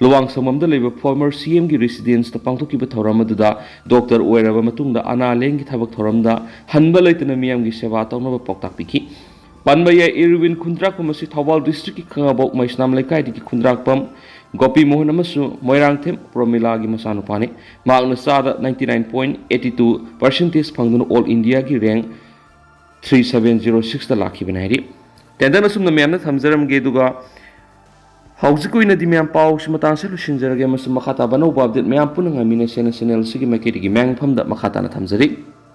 ꯂꯨꯋꯥꯡꯁꯪꯕꯝꯗ ꯂꯩꯕ former C M ꯒꯤ residenceꯇ ꯄꯥꯡꯊꯣꯛꯈꯤꯕ ꯊꯧꯔꯝ ꯑꯗꯨꯗ doctor ꯑꯣꯏꯔꯕ ꯃꯇꯨꯡꯗ ꯑꯅꯥ ꯂꯥꯌꯦꯡꯒꯤ ꯊꯕꯛ ꯊꯧꯔꯝꯗ ꯍꯟꯕ ꯂꯩꯇꯅ ꯃꯤꯌꯥꯝꯒꯤ ꯁꯦꯕꯥ ꯇꯧꯅꯕ ꯄꯥꯎꯇꯥꯛ ꯄꯤꯈꯤ꯫ ꯄꯟꯕ ꯌꯥꯏ, ꯏꯔꯋꯤꯟ ꯈꯨꯟꯗ꯭ꯔꯥꯛꯄꯝ ꯑꯁꯤ ꯊꯧꯕꯥꯜ districtꯀꯤ ꯈꯥꯉꯕꯣꯛ ꯃꯩꯁꯅꯥꯝ ꯂꯩꯀꯥꯏꯗꯒꯤ ꯈꯨꯟꯗ꯭ꯔꯥꯛꯄꯝ ꯒꯣꯄꯤ ꯃꯣꯍꯟ ꯑꯃꯁꯨꯡ ꯃꯣꯏꯔꯥꯡꯊꯦꯝ ꯄ꯭ꯔꯣꯃꯤꯂꯥꯒꯤ ꯃꯆꯥꯅꯨꯄꯥꯅꯤ꯫ ꯃꯍꯥꯛꯅ ꯆꯥꯗ ninety nine point eighty two percentage ꯐꯪꯗꯨꯅ all Indiaꯒꯤ rank three seven zero sixꯇ ꯂꯥꯛꯈꯤꯕꯅꯤ ꯍꯥꯏꯔꯤ꯫ ꯇꯦꯟꯗꯟ ꯑꯁꯨꯝꯅ ꯃꯌꯥꯝꯗ ꯊꯝꯖꯔꯝꯒꯦ, ꯑꯗꯨꯒ ꯍꯧꯖꯤꯛꯀꯤ ꯑꯣꯏꯅꯗꯤ ꯃꯌꯥꯝ ꯄꯥꯎꯁꯤ ꯃꯇꯥꯡꯁꯤ ꯂꯣꯏꯁꯤꯟꯖꯔꯒꯦ, ꯑꯃꯁꯨꯡ ꯃꯈꯥ ꯇꯥꯕ ꯑꯅꯧꯕ update ꯃꯌꯥꯝ ꯄꯨꯟꯅ ꯉꯥꯏꯃꯤꯟꯅꯁꯦꯅ channel ꯑꯁꯤꯒꯤ ꯃꯥꯏꯀꯩꯗꯒꯤ ꯃꯌꯥꯝ ꯃꯐꯝꯗ ꯃꯈꯥ ꯇꯥꯅ ꯊꯝꯖꯔꯤ꯫